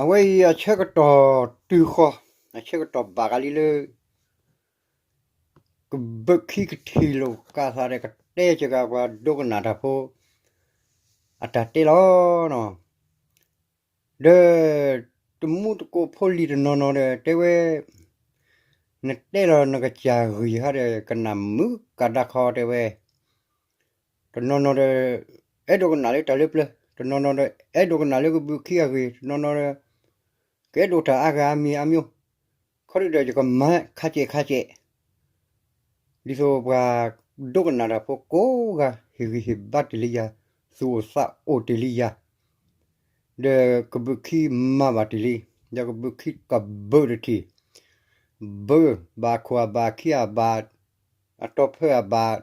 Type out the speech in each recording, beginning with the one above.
အဝဲအံၤအဆၢကတီၢ်တုၤဃီ, အဆၢကတီၢ်ဘၣ်ဃးလံလၢ ကဘုးခံကထံၣ်လိာ်ကးသးဒီး ကတဲစ့ၢ်ကီးပှၤဒိကနၣ်တၢ်ဖိ အတၢ်တဲလီၤ. ဒီးတမူတကိးဖိလံၤတနီၤနီၤဒီး တဲဝဲ, နတဲလီၤနကစၢ်ဂ့ၢ်ဟါဒီး ကနၣ်မုာ်ကဒါခီတဲဝဲ, တနီၤနီၤဒီး အဲၣ်ဒိးကနၣ်လၢတၢ်လၢပျၢၤ, တနီၤနီၤဒီး အဲၣ်ဒိးကနၣ်လၢကဘုးခံအဂ့ၢ်, တနီၤနီၤဒီး ကအဲၣ်ဒိးတၢ်အါဂၤအါမံၤအါမျိၣ်, ခီဒုဒီးယကမၤခါစဲးခါစဲး, ဒ်သိးပှၤဒိကနၣ်တၢ်ဖိကိးဂၤ ဟ့ၣ်ဂံၢ်ဟ့ၣ်ဘါတ့ၢ်လံယၤ, သူၣ်အိၣ်သးအိၣ်တ့ၢ်လံယၤ, ဒီးကဘုးခံမၤဘၣ်တ့ၢ်လံ, ဒီးကဘုးခံကဘုးတထံၣ်, ဘုးဘၣ်ခိၣ်အဘၣ်ခံအဘၣ်, အတီဖၢအဘၣ်,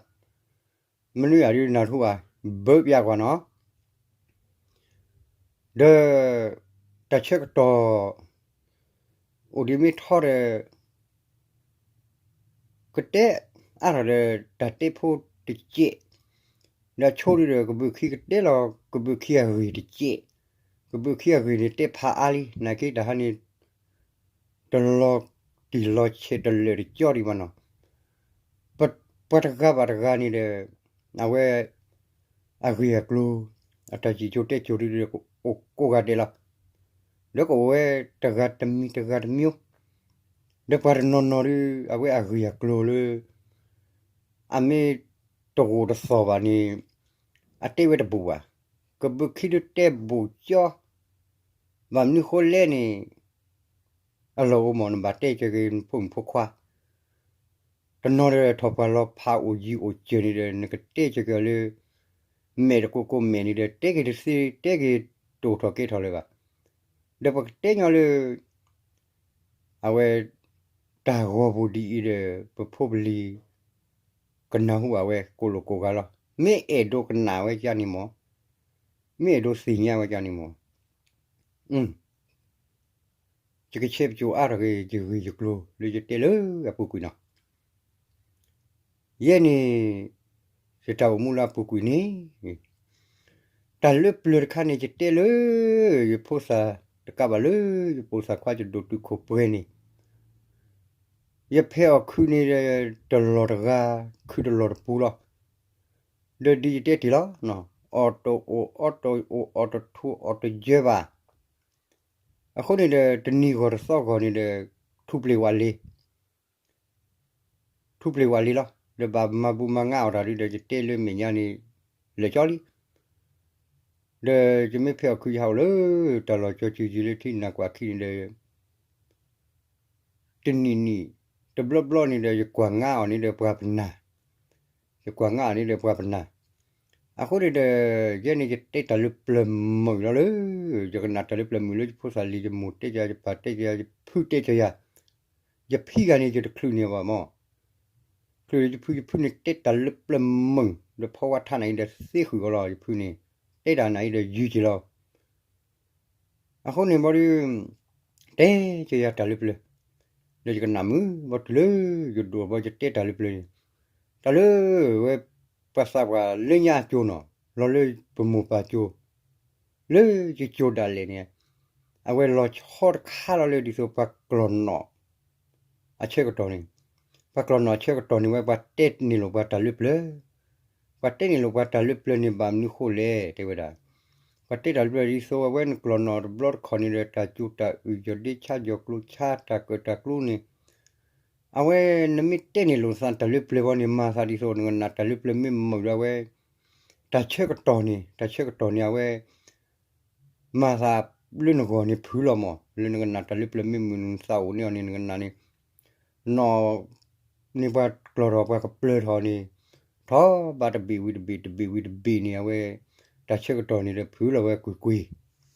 မနုၤအဒုနၢ်ထူဘၣ်, ဘုးပျၢ်ကွၢ်နီၤ ဒီးတၢ်ဆၢကတီၢ် အိၣ်ဒံးမ့ၢ်ထီဒီး ကတဲအါထီၣ်ဒီးတၢ်တဲဖိတစဲး, ဒီးဆိဒုဒီးကဘုးခံကတဲလီၤ ကဘုးခံအဂ့ၢ်တစဲး, ကဘုးခံအဂ့ၢ်န့ၣ်တဲဖးအါလံ, နာ်က့တၢ်ဟါန့ၣ် တလီၤတံၢ်လီၤဆဲးတလၢာ်တကၠီဒံးဘၣ်နီၤ ပှၤတဂၤဘၣ်တဂၤန့ၣ်ဒီး အဝဲ အဂ့ၢ်အကျိၤ အတၢ်စံၣ်စိၤတဲစိၤဒုဒီး ကအိၣ်ကိးဂၤဒဲးလီၤ. ဒီးကအိၣ်ဝဲတဂၤတမံၤတဂၤတမျိၢ်, ဒီးပှၤတနီၤနီၤဒု အဝဲအဂ့ၢ်အကျိၤလၢ အမ့ၢ်တဂိာ်တသီၣ်ဘၣ်န့ၣ် အတဲဝဲတဘူးဘၣ်. ကဘုးခံဒုတဲဘူးကၠီ, ဘၣ်မနုၤဃိလဲၣ်န့ၣ် အလီၢ်အိၣ်မး နဘၣ်တဲက့ၤနဖိမုၣ်ဖိခွါ, တနီၤဒီးထီၣ်ပှၢ်လီၤဖးအိၣ်ယံၤအိၣ်စၢၤန့ၣ်ဒီး နကတဲက့ၤလၢ မဲာ်တကိးကိးမဲာ်န့ၣ်ဒီး တဲက့ၤတသ့ တဲက့ၤတအိၣ်ထီၣ်ကဲထီၣ်လၢၤဘၣ်. ဒီးပကတဲညီလၢ အဝဲ တၢ်ဂီၤပူၤဒ်အံၤဒီး ပဖိပလံၤ ကနၢ်ဟူဘၣ်ဝဲကိးလိာ်ကိးဂၤလီၤ. မ့ၢ်အဲၣ်ဒိးကနၣ်ဝဲကန့ၣ်မး, မ့ၢ်အဲၣ်ဒိးသ့ၣ်ညါဝဲကန့ၣ်မး, ယကဆဲးပကိၤအါထီၣ်က့ၤ ယဂ့ၢ်ယကျိၤလၢယတဲလၢအပူၤကွံာ်နီၤ. ယဲန့ၣ် ယတၢ်အိၣ်မူလၢအပူၤကွံာ်န့ၣ် တၢ်လၢပျၢၤတခါန့ၣ် ယတဲလၢ ယဖိသၣ်တကးဘၣ်လၢ ယဖိသၣ်ခွါယဒိၣ်တုာ်ခိၣ်ပှဲၤန့ၣ် ယဖဲးအီၣ်ခုးန့ၣ်ဒီး တလီၢ်တဂၤ ခုးတလီၢ်တပူၤလီၤ. ဒီးဒ်ယတဲတ့ၢ်လီၤ, အီၣ်တအိၣ်အီတအိၣ် အီၣ်တထူးအီၣ်တယၢဘၣ်. အဃိန့ၣ်ဒီး တနံၤဂီၢ်တသီဂီၢ်န့ၣ်ဒီး ထူၣ်ပျ့ၤဝးလ့ၤ ထူၣ်ပျ့ၤဝးလံလီၤ. ဒီးဘၣ်မၤဘူၣ်မၤငါအီၣ်တၢ်ဒုဒီး ယတဲလၢမဲာ်ညါန့ၣ် လၢာ်ကၠီလံ. ဒီးယမ့ၢ်ဖဲးအီၣ်ခုးယဟးအိၣ်လၢ တၢ်လီၢ်ကၠီကၠူယံၤလၢထံနၢ်ကွၢ်ခံန့ၣ်ဒီး တနံၣ်နံၣ် တဘျီဘျီန့ၣ်ဒီး ယကွၢ်ငါအီၤန့ၣ်ဒီးပှၤပနၢ်, ယကွၢ်ငါအီၤန့ၣ်ဒီးပှၤပနၢ်. အဃိန့ၣ်ဒီး ယဲန့ၣ်ယတဲတၢ်လၢပျၢၤမုာ်လီၤလၢ ယကနၣ်တၢ်လၢပျၢၤမုာ်လၢ ယဖိသၣ်လံၤ ယမိၢ်တဲယၤ ယပၢ်တဲယၤ ယဖုတဲယၤ, ယဖံဂၤန့ၣ် ယတချုးန့ၢ်ဘၣ်မး, ချုးယဖု ယဖုန့ၣ်တဲတၢ်လၢပျၢၤမုာ် ဒီးဖီဝါထါနၤအံၤဒီးသ့ဃုာ်အီၤလီၤ ယဖုန့ၣ်, တဲတၢ်နၤအံၤဒီးယုၢ်က့ၤလီၤ. အဃိန့ၣ်ဘီဒု တဲက့ၤယၤတၢ်လၢပျၢၤ, ဒီးယကနၣ်မုာ်ဘီတုၤလၢ ယဒိၣ်ဘီယတဲတၢ်လၢပျၢၤန့ၣ်, တၢ်လၢဝဲ ပှၤသးပှၢ်လၢညါအကၠိနီၤ လီၤလၢပမိၢ်ပၢ်ကၠိ, လၢယကၠိဒၣ်လဲာ်န့ၣ်, အဝဲလီၤဆီတခါလီၤလၢဒ်သိးပှၤကျီၢ်နီၣ် အဆၢကတီၢ်န့ၣ်, ပှၤကျီၢ်နီၣ်အဆၢကတီၢ်န့ၣ်ဝဲ ပှၤတဲန့ၢ်လိာ်ပှၤတၢ်လၢပျၢၤ, ပှၤတဲန့ၢ်လိာ်ပှၤတၢ်လၢပျၢၤန့ၣ် ဘၣ်မနုၤဃိလဲၣ် တဲဝဲဒၣ်, ပှၤတဲတၢ်လၢပျၢၤဒ်သိးအဝဲနကျီၢ်နီၣ်တဘျီတခီၣ်န့ၣ်ဒီး တၢ်ကၠိတၢ်အုၣ် ယီၢ်ဒ့ဆါ ယီၢ်ကျိဆါ တၢ်ကၢၣ်တၢ်ကျူန့ၣ် အဝဲနမ့ၢ်တဲန့ၢ်လိာ်သးတၢ်လၢပျၢၤဘီန့ၣ် မၤသးဒ်သိးနကနၣ်တၢ်လၢပျၢၤမ့ၢ်မုာ်ဒီးအဝဲ တၢ်ဆၢကတီၢ်န့ၣ် တၢ်ဆၢကတီၢ်န့ၣ် အဝဲ မၤသးလၢနဂီၢ်န့ၣ်ဖုလီၤမး လၢနကနၣ်တၢ်လၢပျၢၤမ့ၢ်မုာ် နသးအိၣ်န့ၢ်အီၤန့ၣ် နကနၣ်န့ၣ် နီၢ်န့ၢ်ပှၤကျီၢ်ထီၣ်ပှၤကပျၢၤထီၣ်န့ၣ် ထီၣ်ဘးတဘ့ၣ်ဝံၤတဘ့ၣ် တဘ့ၣ်ဝံၤတဘ့ၣ်န့ၣ် အဝဲ တၢ်ဆၢကတီၢ်န့ၣ်ဒီးဖုလီၤဝဲကွ့ၢ်ကွ့ၢ်,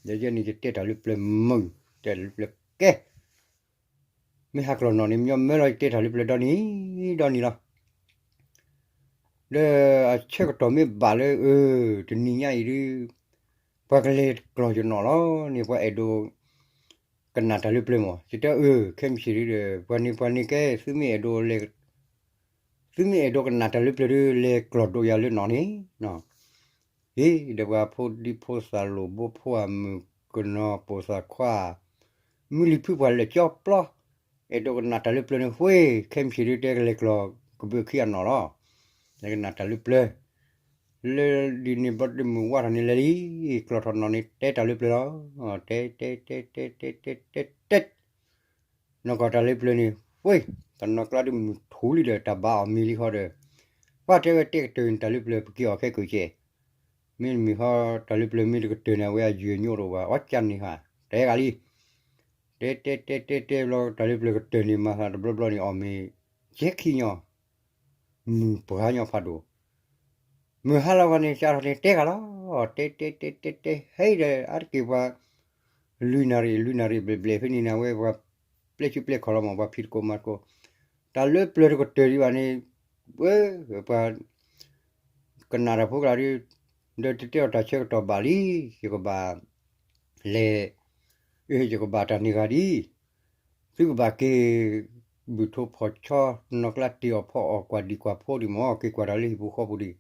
ဒီးယဲန့ၣ်ယတဲတၢ်လၢပျၢၤမုာ် တဲတၢ်လၢပျၢၤကဲ မ့ၢ်ဟးကျီၢ်နီၣ်န့ၣ် မညီမၢလီၤ ယတဲတၢ်လၢပျၢၤဒီနံၤဒီနံၤလီၤ. ဒီးအဆၢကတီၢ်မ့ၢ်ဘၣ်လၢအၢ တနံၤညါအံၤဒု ပှၤကလဲၤကျီၢ်ယနီၣ်လီၤန့ၣ် ပှၤအဲၣ်ဒိး ကနၣ်တၢ်လၢပျၢၤမး ယတဲအၢ ခဲမုၢ်ဆ့ၣ်ဒုဒီး ပှၤန့ၣ်ပှၤန့ၣ်ကဲ သုမ့ၢ်အဲၣ်ဒိး သုမ့ၢ်အဲၣ်ဒိးကနၣ်တၢ်လၢပျၢၤဒု လဲၤကျီၢ်ဒိၣ်ယၤလၢနီၣ်န့ၣ် အံၤဒီးပှၤဖိဒံဖိသၣ်လိၣ်ဘိဖိအမုၣ်ကနီၤပိာ်သၣ်ခွါ မုၢ်လံၤဖုပှၤလၢာ်ကၠီပျီ, အဲၣ်ဒိးကနၣ်တၢ်လၢပျၢၤန့ၣ် ဝ့ၢ် ခဲမုၢ်ဆ့ၣ်ဒုးတဲကလဲၤကျီၢ်ကဘုးခံအနီၢ်လီၤ. လဲၤကနၣ်တၢ်လၢပျၢၤ လၢဒ်န့ၣ်ဘျီဒုးမုၢ်ဝါထီၣ်န့ၣ်လဲၤလံ, ကျီၢ်ထီၣ်နီၢ်န့ၣ်တဲတၢ်လၢပျၢၤလီၤ. တဲတဲတဲတဲတဲတဲတဲတဲ နီၢ်ကီၢ်တၢ်လၢပျၢၤန့ၣ် ဝ့ၢ် တနီၤကျါဒုးမုၢ်ထူလံဒီး တၢ်ဘါအီၣ်မ့ၤလံဃီဒီး ပှၤတဲဝဲတဲကတၢၢ်န့ၣ် တၢ်လၢပျၢၤပက့ၤအီၣ်ခဲကိာ်ကဲ, မ့တမ့ၢ်ဃီ တၢ်လၢပျၢၤမ့ၢ်တကတၢၢ်န့ၣ် အဝဲအယုၢ်အညိတအိၣ်ဘၣ် အီၣ်ကၢန့ၣ်ဃာ် တဲဂၤလံ. တဲတဲတဲတဲတဲဘျီ တၢ်လၢပျၢၤကတၢၢ်န့ၣ် မၤသးတဘျီဘျီန့ၣ် အီၣ်မ့ၤ ကဲခံညီ မုၢ်ပှၤညီဖးဒိၣ် မုၢ်ဟါလီၤဂီၤန့ၣ် စးထီၣ်န့ၣ်တဲဂၤလီၤ. တဲတဲတဲတဲတဲ ဟဲဒီး အါတက့ၢ်ပှၤ လွံၢ်နၣ်ရံၣ် လွံၢ်နၣ်ရံၣ်ဘျဲၣ်ဘျဲၣ်ဖဲန့ၣ်န့ၣ် အဝဲပှၤ ပျဲဆူပျဲခီၣ်လီၤမး ပှၤဖံးသကိးမၤသကိး တၢ်လၢပျၢၤတကတၢၢ်ဒံးဘၣ်န့ၣ် ဝဲ ပှၤ ကနၣ်တၢ်ဖိကျါဒုး ဒီးတတဲအီၤတၢ်ဆၢကတီၢ်ဘၣ်လံ ယကဘၣ် လဲၤ ယကဘၣ်တၢ်န့ၢ်ဂၤဒ် သုကဘၣ်က့ၤ ဘုၣ်ထိဖီၣ်ဆီ နီၢ်ကျါတ့ၢ်အီၣ်ဖီအီၣ်ကွၢ်ဒံးကွၢ်ဖိဒံးမး က့ၤကွၢ်တၢ်လၢဟံၣ်ပူၤဃီပူၤဒံး,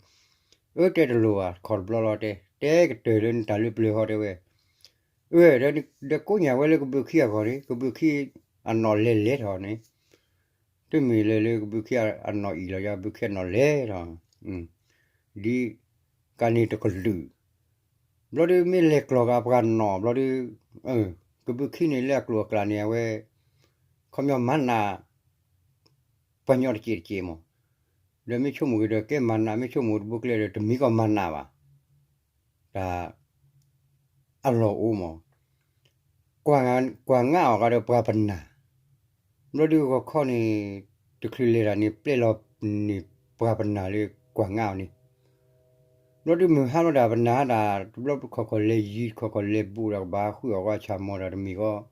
အၢ တဲတလိၤဘၣ် ခီၣ်တဘျီလီၤတဲ တဲကတၢၢ်လၢနတၢ်လၢပျၢၤဃီတဲဝဲ, အၢ ဒီးကိးညၣ်ဝဲလၢကဘုးခံအဂီၢ်န့ၣ် ကဘုးခံအနီၢ်လဲၤလဲၤထီၣ်န့ၣ် တမ့ၢ်လၢလၢကဘုးခံအနီၢ်အံၣ်လီၤ ယကဘုးခံအနီၢ်လဲၤထီၣ် ဒ်ကန့ၣ်တကလုာ် ဘျီဒုးမ့ၢ်လဲၤကျီၢ်က့ၤအပှၤနီၢ်ဘျီဒုး ကဘုးခံန့ၣ်လၢအကျိၤအကျဲန့ၣ် အဝဲ ခီပညီမၤနး ပှၤညီတက့ၢ်တက့ၢ်မး, ဒီးမ့ၢ်ဆိကမိၣ်က့ၤဒီးကဲမၤနး မ့ၢ်ဆိကမိၣ်တဘိကျဲဒီးတမံၤကီးမၤနးဘၣ်, တၢ် အလီၢ်အိၣ်မး ကွၢ်ငါအီၤဂၤဒီးပှၤပနၢ်, ဘျီဒုးဂီၤခီန့ၣ် တချုးလဲၤတၢ်န့ၣ် ပျဲလီၤန့ၣ်ပှၤပနၢ်လၢကွၢ်ငါအီၤန့ၣ်, ဘျီဒုးမုၢ်ဟါလီၤဒၣ်ပနၢ်ဒၣ် တဘျီခီၣ်ခီၣ်လဲၤယံၤ ခီၣ်ခီၣ်လဲၤဘူးဒီးကဘၣ်ဃုအီၣ်ဂီၢ်ဆၣ်မီၤဒီးတမံၤဂီၢ်,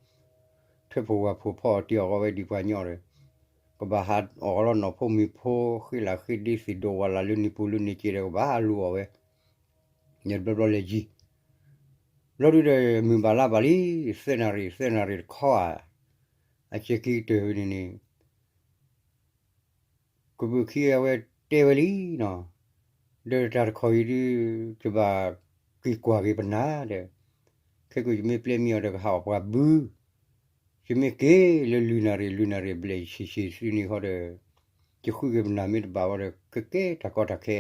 ထွဲဖိဝၤဖိဖီအီၣ်တ့ၢ်အီၣ်ဂီၢ်ဝဲဒ်ပှၤညီဒီး ကဘၣ်ဟးအီၣ်ဂီၢ်လီၤနီၢ်ဖိမံၤဖိ ဃ့လၢဃ့ဒ့သ့ၣ်ဒိးဝးလၢန့ၣ်ပူၤလၢန့ၣ်က့ဒီးကဘၣ်လူၤအီၣ်ဝဲ ညၣ်တဘျီဘျီလဲၤယံၤ, ဘျီဒုးဒီးမုၢ်ဘၣ်လါဘၣ်လံ, သၢနၣ်ရံၣ် သၢနၣ်ရံၣ်တခီဧါ, အစဲၤက့ၤကတၢၢ်ဝဲန့ၣ်န့ၣ် ကဘုးခံအဝဲတဲဝဲလံနီၤ, ဒီးတၢ်တခီအံၤဒုး ယဘၣ်က့ၤကွၢ်က့ၤပနၢ်ဒီး, ခဲကိာ်ယမ့ၢ်ပျဲမံအီၤဒီးကဟးအီၣ်ပှၤဘု, ယမ့ၢ်က့ၤလၢလွံၢ်နၣ်ရံၣ် လွံၢ်နၣ်ရံၣ်ဘျဲၣ်ဆံးဆံးစုန့ၣ်ဃီဒီး, ယဃုက့ၤပနၢ်မ့ၢ်တဘၣ်ဝဲဒီး ကကဲတၢ်ကီတၢ်ခဲ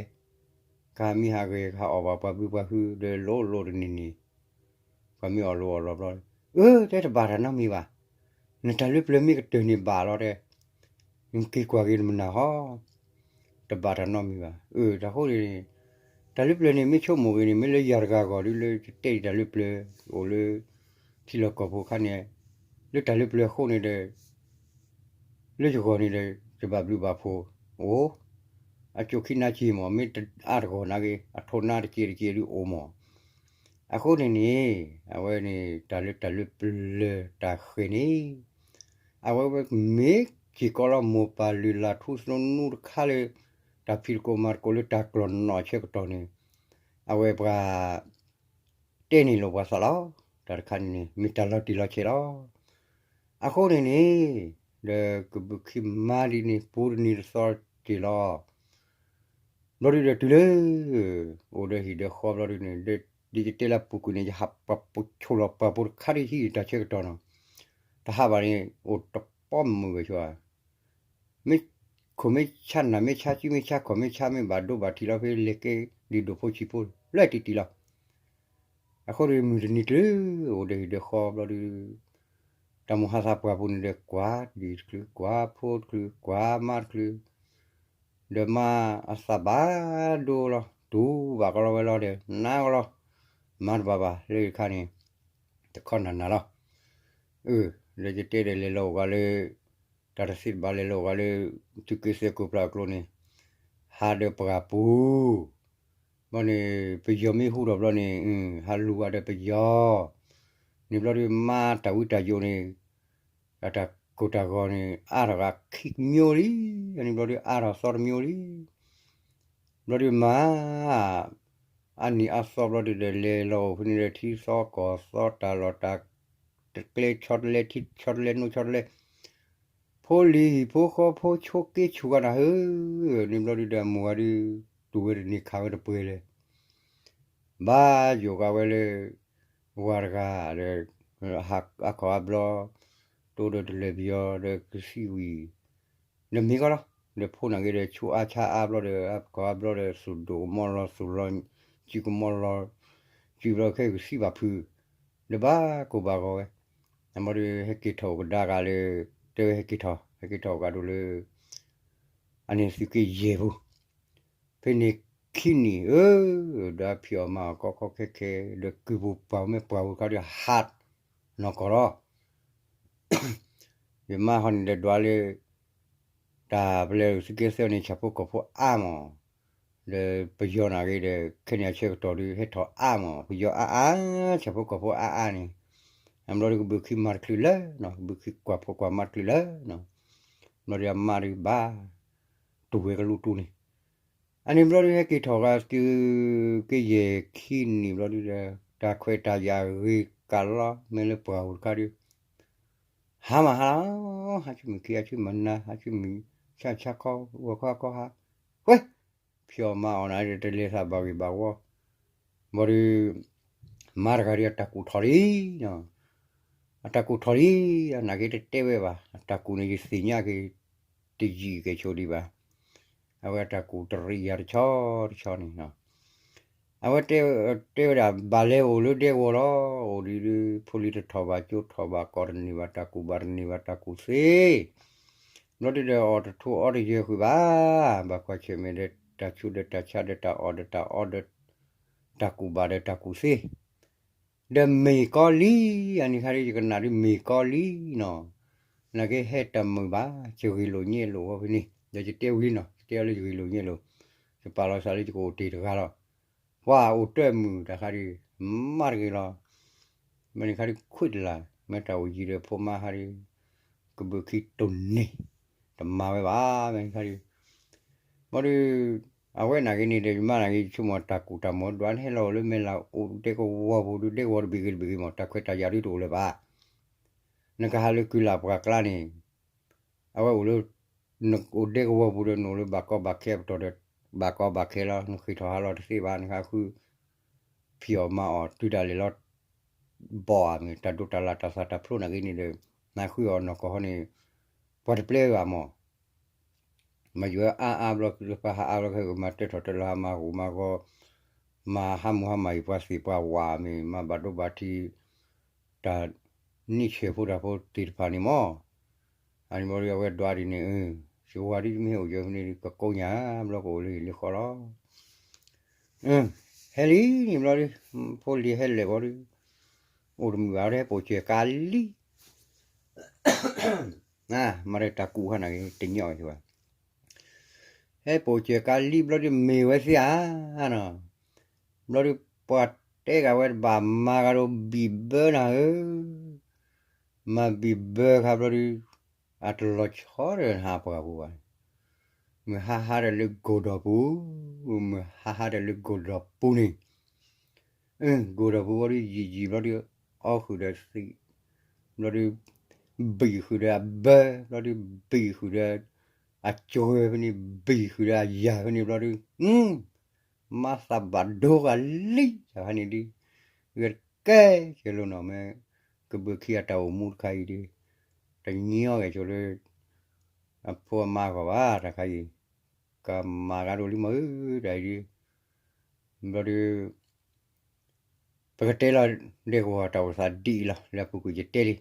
ကမံဟးဂဲၤ ကဟးအီၣ်ဘၣ်ပှၤဘုပှၤဟုဒီးလိၤလိၤတန့ၢ်န့ၣ်, ပှၤမ့ၢ်အီၣ်လိၤအီၣ်လီၤဘျီ, အၢ တဲတဘၣ်တၢ်နီတမံၤဘၣ်, နတၢ်လၢပျၢၤမ့ၢ်ကတၢၢ်န့ၣ်ဘၣ်လီၤတဲ, နက့ၤကွၢ်က့ၤနမနၢ်ဟီ, တဘၣ်တၢ်နီတမံၤဘၣ်, အၢ တၢ်ဃိန့ၣ်, တၢ်လၢပျၢၤန့ၣ် မ့ၢ်ဆိကမိၣ်ဂ့ၤန့ၣ် မ့ၢ်လၢယၤတဂၤအဂီၢ်ဒ်လၢယတဲဒံးတၢ်လၢပျၢၤ, အိၣ်လၢ ထံလီၢ်ကီၢ်ပူၤခါန့ၣ်, လၢတၢ်လၢပျၢၤအဃိန့ၣ်ဒီး လၢယဂီၢ်န့ၣ်ဒီး ယဘၣ်ဘျုးဘၣ်ဖှိၣ်, အိၣ်, အကိခံနါက့မး မ့ၢ်အါတဂီၢ်နာ်က့ အထိးနါတက့တက့ဒုးအိၣ်မး, အဃိန့ၣ်န့ၣ်, အဝဲန့ၣ် တၢ်လၢတၢ်လၢပျၢၤတၢ်ဃဲၤန့ၣ်, အဝဲဝဲမ့ၢ်စ့ၢ်ကီးလီၤ မိၢ်ပၢ်လုၢ်လၢ်ထူသနူသနူတခါလၢ တၢ်ဖံးသကိးမၤသကိးလၢတၢ်ကျီၢ်နီၢ်ဆၢကတီၢ်န့ၣ်, အဝဲပှၤ တဲန့ၢ်လိာ်ပှၤသးလီၤ, တၢ်တခါန့ၣ်န့ၣ် မ့ၢ်တၢ်လီၤတံၢ်လီၤဆဲးလီၤ. အဃိန့ၣ်န့ၣ်, ဒီးကဘုးခံမါဒ်န့ၣ် ပူတနံၤတသီတက့ၢ်လီၤ. ဘျီဒုးဒီးတုၤလၢ အိၣ်ဒီးဟံၣ်ဒီးဃီဘျီဒုးန့ၣ်, ဒ်ယတဲလၢပူၤကွံာ်န့ၣ် ယဟးပှၤပိာ်ဆိၣ်လီၤပှၤဖိတခါဒ်ဟံၣ်တၢ်ဆၢကတီၢ်နီၤ, တဟးဘၣ်န့ၣ် အိၣ်တပီမုာ်ဝဲဆိ, မ့ၢ်ခိၣ်မ့ၢ်ဆါနၢ်မ့ၢ်ဆါစုမ့ၢ်ဆါခီၣ်မ့ၢ်ဆါမ့ၢ်ဘၣ်ဒိဘၣ်ထံးလီၤဖဲလဲၤကဲဒ်ဒိၣ်ဖိဆံးဖိလၢတံၢ်တံၢ်လီၤ. အဃိဒီးမုၢ်တနံၤကျၢၤ အိၣ်ဒီးဟံၣ်ဒီးဃီဘျီဒုး, တၢ်မိၢ်ဟါသးပှၢ်ပူၤန့ၣ်ဒီး ကွၢ်ဒံၣ်တချုး ကွၢ်ဖိတချုး ကွၢ်မါတချုး, ဒီးမါအသးဘၣ်ဒိလီၤ တူၢ်ဘၣ်ကီလီၤဝဲလီၤဒီး နါကီလီၤ, မါတဘၣ်ဘၣ်လၢတခါန့ၣ်, တခီနၢ်နၢ်လီၤ. အၢ ဒီးယတဲဒီးလဲၤလီၤအိၣ်ဂၤလၢ တၢ်တသ့တဘၣ်လဲၤလီၤအိၣ်ဂၤလၢ သုးက့သဲးကိးဖျၢၣ်အကျိၤန့ၣ်, ဟးဒီးပှၢ်ပူၤ ဘျီန့ၣ် ပယီၤမ့ၢ်ဟူထီၣ်ဘျီန့ၣ် ဟးလူၤဝဲဒီးပယီၤ, န့ၣ်ဘျီဒုး မါတၢ်ဝံတၢ်ယိးန့ၣ် အတၢ်ကိၢ်တၢ်ဂီၤန့ၣ် အါထီၣ်ဂၤခံကမျိုးလံ, န့ၣ်ဘျီဒုး အါထီၣ်သီတမျိုးလံ, ဘျီဒုးမါ အါနံၣ်အါသီဘျီဒုးဒီး လဲၤလီၤအိၣ်ဖဲန့ၣ်ဒီး ထံသီကီၢ်သီ တၢ်လီၢ်တၢ်ကျဲဆီတလဲ ထံဆီတလဲ နိဆီတလဲ ဖိလံၤဟံၣ်ဖိဃီဖိဆိးက့ဆူၣ်ဂၤနၤဧၢ, န့ၣ်ဘျီဒုးဒီး အမိၢ်ဂၤဒုး တူၢ်ဝဲတန့ၢ်ခးဝဲတပှဲၤလဲၣ်, ဘၣ်ယိၣ်ကးဝဲလၢ ဝၤတဂၤဒီး အါခီၣ်အါဘျီ တိၢ်ဒီးတလဲၤပယီၤဒီးကသံၣ်ဝံၤ ဒီးမ့ၢ်ကီလီၤ, ဒီးဖိနာ်က့ဒီး ဆူၣ်အါဆါအါဘျီဒီး အါကီအါဘျီဒီး သူၣ်ဒိၣ်ကမီလီၤ သူၣ်လီၤ စုကမီလီၤ စုဘျီခဲကသံၣ်ဘၣ်ဖုး ဒီးဘၣ်ကိၢ်ဘၣ်ဂီၤဝဲ, အဘျီဒီးဟဲက့ၤထီၣ်ကဒါက့ၤလၢ တဲဝဲဟဲက့ၤထီၣ် ဟဲက့ၤထီၣ်ကဒီးလၢ အန့ၣ်သုးက့ယဲၢ်ပူၤ ဖဲန့ၣ်ခံနံၣ်ဧၢ, ဒီးဖံးအီၣ်မၤအီၣ်ကီကီခဲခဲ ဒီးကုၢ်ပူၤပှၢ်မ့ၢ်ပှၢ်ပူၤတခါဒီးဟးနီၢ်ကီၢ်လီၤ. ယမါဟီန့ၣ်ဒီးဒွးလၢ တၢ်ပလဲၤသုးက့သၢန့ၣ် ဆၣ်ဖိကီၢ်ဖိအါမး, ဒီးပယီၤနာ်က့ဒီး ခဲန့ၣ်အဆၢကတီၢ်ဒီး ဟဲထီၣ်အါမး ပယီၤအါအါ ဆၣ်ဖိကီၢ်ဖိအါအါန့ၣ်, အဘျီဒီးကဘုးခံမၤတချုးလၢနီၤ ကဘုးခံကွၢ်ဖိကွၢ်မၤတချုးလၢနီၤ, ဘျီဒီးအမါဒီးဘၣ် တူၢ်ဝဲကလူတူၢ်န့ၣ်, အန့ၣ်ဘျီဒီးဟဲက့ၤထီၣ်ဂၤသုးက့ယဲၢ်ခံနံၣ်ဘျီဒီး တၢ်ခွဲးတၢ်ယာ်ဂ့ၤကးလီၤ မ့ၢ်လၢပှၢ်ပူၤတခါဒီး ဟါမၢ်ဟါလီၤ, ဟးဆူၣ်မုၢ်ခံ ဟးဆူၣ်မုၢ်နၤ ဟးဆူၣ်မုၢ်ဆၣ်ဆၣ်ခီ ဂီၤခီခီဟး, ဝဲ, ဖံးအီၣ်မၤအီၣ်နၤဒီး တလဲၤသးဘၣ်ဂ့ၤဘၣ်ဝီ, ဘျီဒီး မါတဂၤဒီးအတၢ်ကူၣ်ထီၣ်လံနီၤ, အတၢ်ကူၣ်ထီၣ်လံ, နာ်က့တတဲဝဲဘၣ် အတၢ်ကူၣ်န့ၣ် ယသ့ၣ်ညါက့ၤ တယံာ်ကဲၣ်ဆိးဒံးဘၣ်, အဝဲအတၢ်ကူၣ်တရံးယၤတဆီတဆီန့ၣ် အဝဲတဲဝဲဒၣ် ဘၣ်လဲၤအိၣ်လၢဒဲကဝီၤလီၤ, အိၣ်ဒံးဒုး ဖိလံၤတထီၣ်ဘၣ် ကၠိထီၣ်ဘၣ် ကီၢ်တန့ၢ်ဘၣ် တၢ်ကူၣ်ဘၣ်တန့ၢ်ဘၣ် တၢ်ကူၣ်သ့, ဘျီဒုဒီးအီၣ်တထူအီတယၢၤဃုာ်ဘၣ်, ဘၣ်ကွၢ်ဆၢၣ်မဲာ်ဒီး တၢ်ဆူးဒီးတၢ်ဆါဒီး တၢ်အီၣ်ဒီးတၢ်အီဒီး တၢ်ကူၣ်ဘၣ်ဒီးတၢ်ကူၣ်သ့ ဒီးမ့ၢ်ကီလံ, အန့ၣ်ခါဒီး ယကနၣ်ဒုးမ့ၢ်ကီလံနီၤ, နာ်က့ဟဲတမုာ်ဘၣ် ယဂ့ၢ်လိာ်ညဲလိာ်ဝဲဖဲန့ၣ် ဒီးယတဲဝံၤနီၤ ယတဲအီၤလၢယဂ့ၢ်လိာ်ညဲလိာ်, ယပာ်လီၤသးလၢယကအိၣ်တ့ၢ်တဂၤလီၤ, ပှၤအိၣ်တၢ်မုာ်တၢ်ခါဒီး မါတဂ့ၤလီၤ, မ့ၢ်န့ၣ်ခါဒီးခွံတလၢ် မ့ၢ်တၢ်အိၣ်ယံၤဒီးဖိမါခါဒီး ကဘုးခံတိၢ်န့ၢ် တမၤဝဲဘၣ် မ့ၢ်န့ၣ်ခါဒီး ဘျီဒီး အဝဲနာ်က့န့ၣ်ဒီး ယမါနာ်က့ ယဆိကမိၣ်တၢ်ကူၣ်တၢ်မီၤဒွးန့ၣ် ဟဲလီၤအိၣ်လၢမဲာ်လးအိၣ်ဒဲကဝီၤပူၤဒီး ဒဲကဝီၤတဘ့ၣ်ဂ့ၤတဘ့ၣ်ဂ့ၤမး တၢ်ခွဲးတၢ်ယာ်ဒုးတအိၣ်လၢၤဘၣ်, နကဟးလၢကုလၢ်ပှၢ်ကျါန့ၣ် အဝဲအိၣ်လၢ နအိၣ်ဒဲကဝီၤပူၤဒီး နအိၣ်လၢဘၣ်ကီဘၣ်ခဲပတီၢ်ဒီး ဘၣ်ကီဘၣ်ခဲလီၤ နဃ့ထီၣ်ဟးလီၤတသ့ဘၣ် နဃု ဖံးအီၣ်မၤအီၣ်တုၤဒၣ်လဲာ်လီၤ ဘီၣ်ဧါမ့ၢ် တၢ်ဒိးတၢ်လၢ်တၢ်သးတၢ်ဖျိနာ်က့န့ၣ်ဒီး နဃုအီၣ်နီၢ်ကီၢ်ဟီန့ၣ် ပှၤတပျဲဂၤမး မၤယွၤအါအါဘျီ ပှၤဟးအါဘျီခဲ မၤတၢထီၣ်တၢလီၤ ဟးမၤဂီၤမၤဂီၤ မၤဟးမုၢ်ဟးမၢ်အံၤ ပှၤသ့ၣ်ပှၤဝၤမ့ၢ် မၤဘၣ်ဒိဘၣ်ထံး တၢ်နံၣ်ဆဲးဖိတၢ်ဖိသ့ၣ်တဖၣ်န့ၣ်မး အန့ၣ်ဘျီဒီး အဝဲဒွးဒ်န့ၣ် စဝၤဒ်မ့ၢ်ဟဲအိၣ်ယဲၢ်ဖဲန့ၣ် ကကိးညါဘျီကအိၣ်လၢဟံၣ်လၢဃီလီၤ. ဟဲလံန့ၣ်ဘျီဒီး ဖိလံၤဟဲလဲၣ်ဘျီဒီး အိၣ်တမုာ်ဘၣ်ဒီး ဟဲပိာ်စၢၤကါလံ မၤဒီးတၢ်ကူၣ်ခါန့ၣ် တညီဝဲဘၣ် ဟဲပိာ်စၢၤကါလံဘျီဒီး မ့ၢ်ဝဲသ့ဧါနီၤ, ဘျီဒီး ပှၤတဲဂၤဝဲတဘၣ်မၤဂၤဒီးဘံၣ်ဘၢနၤဧၢ, မၤဘံၣ်ဘၢခါဘျီဒီး အတလီၤဆီဒီးနဟးပှၢ်ပူၤဘၣ်, မုၢ်ဟါဟါဒီးလၢကိၢ်ဒီးပူၤ, မုၢ်ဟါဟါဒီးလၢကိၢ်ဒီးပူၤန့ၣ် ကိၢ်ဒီးပူၤဘျီဒီး ယံာ်ယံာ်ဘျီဒီး အီဃုာ်ဒီးသံး, ဘျီဒီး ဘံၣ်ဃုာ်ဒီးအဘၢ, ဘျီဒီး ဘံၣ်ဃုာ်ဒီး အကၢၤဖဲန့ၣ် ဘံၣ်ဃုာ်ဒီးအယၤဖဲန့ၣ်ဘျီဒီး မၤသးဘၣ်ဒိဂၤလံတခါန့ၣ်ဒီး ဂဲၤတကဲကဲလိၤနီၤ မ့ၢ်ကဘုးခံအတၢ်အိၣ်မူတခါအံၤဒီး တညီဂဲၤဆိးလၢ အဖိအမါအဂီၢ်ဘၣ်တခါအံၤ, ကမၤကါဒိၣ်လံမးဧၢ တၢ်အံၤဒီး ဘျီဒီး ပကတဲလီၤ ဒဲကဝီၤတၢ်အိၣ်သးဒ်အံၤလီၤ လၢအပူၤကွံာ်ယတဲလံ,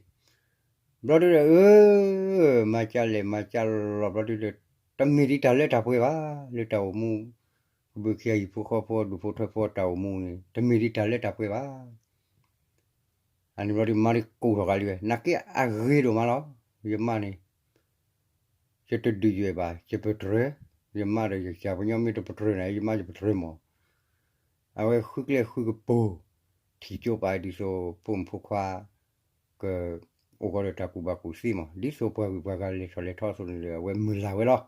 ဘျီဒုဒီး အၢ မၤကၢလဲၣ်မၤကၢလီၤဘျီဒုဒီး တမ့ၢ်ဒ်တၢ်လၢတၢ်ပှဲၤဘၣ် လၢတၢ်အိၣ်မူ ကဘုးခံအဟံၣ်ဖိဃီဖိအဒူၣ်ဖိထၢဖိတၢ်အိၣ်မူန့ၣ် တမ့ၢ်ဒ်တၢ်လၢတၢ်ပှဲၤဘၣ်. အန့ၣ်ဘျီဒုမါဒုကိးထီၣ်ကါလံဝဲ နာ်က့အဂ့ၤဒိၣ်မးလီၤ. ယမါန့ၣ် ယတဒုးယွဲၢ်ဘၣ် ယပတြၢၤ, ယမါဒီးယကၢ်ပညီမ့ၢ်တပတြၢၤန့ၣ် ယမါယပတြၢၤမး, အဝဲဃုကျဲဃုကပူၤ ထံၣ်ကၠိပာ်ဒ်သိး ဖိမုၣ်ဖိခွါ ကအိၣ်ဃီဒီးတၢ်ကူၣ်ဘၣ်ကူၣ်သ့မး ဒ်သိးပှၤဂုၤပှၤဂၤလဲၤထီၣ်လဲၤထီအသိးန့ၣ်ဒီး အဝဲမုၢ်လၢ်ဝဲလီၤ.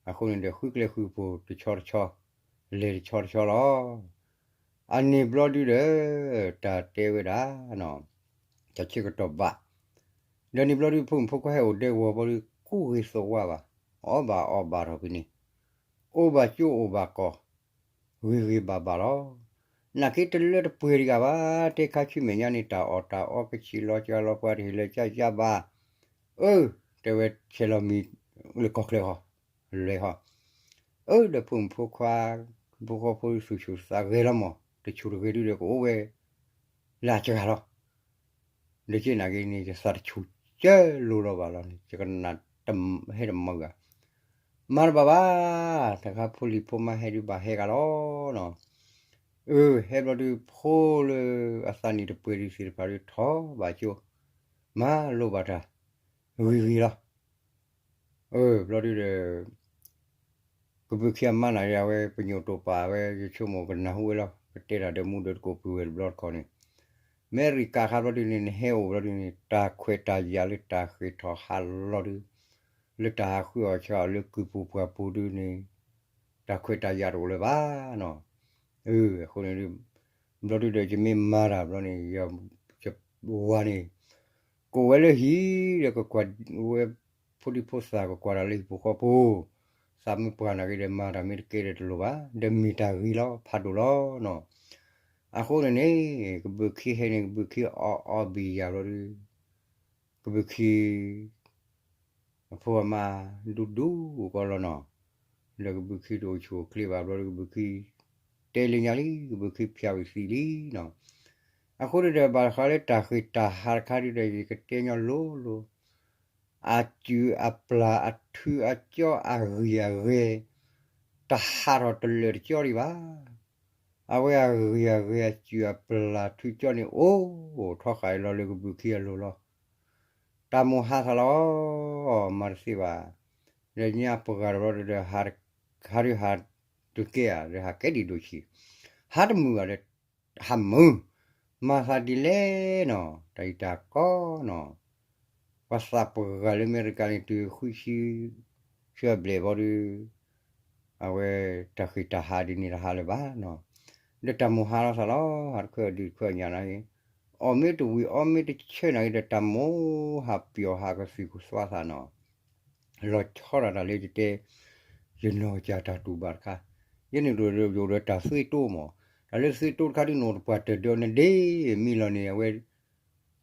အဃိန့ၣ်ဒီး ဃုကျဲဃုကပူၤတဆီတဆီ လဲၤတဆီတဆီလီၤ. အန့ၣ်ဘျီဒုဒီး တၢ်တဲဝဲဒၣ် တၢ်ဆၢကတီၢ်ဘၣ်, ဒီးန့ၣ်ဘျီဒု ဖိမုၣ်ဖိခွါဟဲအိၣ်ဒဲကဝီၤဘျီဒု ကူဂ့ၤသိးဝါဘၣ်, အီၣ်ဘၣ်အီဘၣ်ထီၣ်ဖဲန့ၣ်, အိၣ်ဘၣ်ကၠိအိၣ်ဘၣ်ကီၢ်, ဂ့ၤဂ့ၤဘၣ်ဘၣ်လီၤ. နာ်က့တလၢတပှဲၤတဂၤဘၣ်, တဲခါဆူမဲာ်ညါန့ၣ် တၢ်အီၣ်တၢ်အီကဆံးလီၤကၢလီၤ ပှၤတဟ့ၣ်လၢကၢကၢဘၣ် အၢ တဲဝဲဆဲးလီၤမံၤလၢကီၢ်ချၢဃီ, လဲၤဃီ, အၢ ဒီးဖိမုၣ်ဖိခွါ, ဖိဃီဖိသူၣ်ဆူၣ်သးဂဲၤလီၤမး, တဆူၣ်တဂ့ၤဒုဒီးကအိၣ်ဝဲ လၢအစှၤလီၤ. ဒီးက့နာ်က့န့ၣ် ယသးတဆူၣ်ကၢလိၤလီၤဘၣ်လီၤန့ၣ် ယကနၣ်ဟဲတမုာ်ဂၤ, မၤတဘၣ်ဘၣ်, တခါဖိလံၤဖိမါဟဲဒုဘၣ်ဟဲဂၤလီၤနီၤ. အၢ ဟဲဘျီဒုဖိလၢအသးနံၣ်တပှဲၤဒုသ့ၣ်တဖၣ်ဒုထီၣ်ဘၣ်ကၠိ, မၤလိဘၣ်တၢ် ဂ့ၤဂ့ၤလီၤ. အၢ ဘျီဒုဒီး ကဘုးခံအမါနာ်က့ အဝဲပညိၣ်တိာ်ပာ်ဝဲ ယဆိကမိၣ်ကနၢ်ဟူဝဲလီၤ. ကတဲတၢ်ဒီးမူဒီးတကိးပုၢ်ဝဲၢ်တဘျီတခီၣ်န့ၣ်, အမဲရကၤခါဘျီဒုန့ၣ် နဟဲအိၣ်ဘျီဒုန့ၣ် တၢ်ခွဲးတၢ်ယာ်လၢတၢ်ဃ့ၢ်ထီၣ်ဟးလီၤဒု လၢတၢ်ဟးဃုအီၣ်ဆှးအီၣ်လၢကုၢ်ပူၤပှၢ်ပူၤဒုန့ၣ် တၢ်ခွဲးတၢ်ယာ်တအိၣ်လၢၤဘၣ်နီၤ. အဃိန့ၣ် ဘျီဒုဒီးယမ့ၢ်မၤတၢ်ဘျီန့ၣ် ယဝၤန့ၣ် ကိးဝဲလၢဟံၣ်ဒီးကကွၢ်ဝဲ ဖိဒံဖိသၣ်ကကွၢ်တၢ်လၢဟံၣ်ဖိဃီဖိ, သးမ့ၢ်ပှၢ်နာ်က့ဒီး မၤတၢ်မ့ၢ်တကဲဒီးတလိၣ်ဘၣ်, ဒီးမ့ၢ်တၢ်ဂ့ၤလီၤ ဖးဒိၣ်လီၤနီၤ. အဃိန့ၣ်န့ၣ် ကဘုးခံဟဲန့ၣ် ကဘုးခံအီၣ်အီဘံၣ်ယၤဘျီဒု ကဘုးခံ အဖိအမါဒူဒူကီလီၤနီၤ, ဒီးကဘုးခံတအိၣ်ဆူၣ်အိၣ်ချ့ဘၣ်ဘျီဒီး ကဘုးခံတဲလၢညါလံ, ကဘုးခံဖျါဝံၤသံလံနီၤ. အဃိဒီး ဘၣ်ဃးလၢတၢ်ဃ့ၢ်တၢ်ဟးတခါဒုဒီး ယကတဲညီလိၤလိၤ, အစုၣ်အပျၢ်အထုအကၠီအဂံၢ်အဂဲၤ တဟးထီၣ်တလၢာ်တကၠီဒံးဘၣ်. အဝဲအဂံၢ်အဂဲၤအစုၣ်အပျၢ်အထုကၠီန့ၣ် အိၣ်ထီဃာ်အံၤလီၤလၢကဘုးခံအလိၤလီၤ. တၢ်မိၣ်ဟးသးလီၤ, မၤတသ့ဘၣ်, ဒီးညါပှၤဂၤတဘျီဒီး ဟးဒုးဟးတကဲဧါ, ဒီးဟးကဲဒံးဒိၣ်ဆံး, ဟးတမုာ်ဘၣ်ဒီး ဟးမုာ်, မၤသးဒ်လဲၣ်နီၤ, တၢ်အံၤတၢ်ကီနီၤ, ပှၤသးပှၢ်ဂၤလၢအမဲရကၤန့ၣ် တုၤဃုဆံ ဆၢဘျဲၣ်ဘျီဒု အဝဲတၢ်ဃ့ၢ်တၢ်ဟးဒ်န့ၣ်တဟးလၢၤဘၣ်နီၤ, ဒီးတၢ်မိၣ်ဟးလီၤသးလီၤ, ဟးတခွဲးအီၤဒုးတခွဲးအီၤညါနာ်က့, အီၣ်မ့ၢ်တဝံၤအီမ့ၢ်တဆၢနာ်က့ဒီး တၢ်မိၣ်ဟးပျီၣ်ဟးကသုၣ်ကသွါသးနီၤ လီၤဆီဒၣ်တၢ်လၢယတဲ ယနီၢ်ကစၢ်တၢ်တူၢ်ဘၣ်တခါ, ယန့ၣ်ဒိၣ်ယိၣ်ဒီးတၢ်သွံတိၢ်မး, တၢ်လၢသွံတိၢ်တခါဒုး နအိၣ်တပှၢ်တၢၢ်ဒီးနဒ့မံလီၤန့ၣ် အဝဲ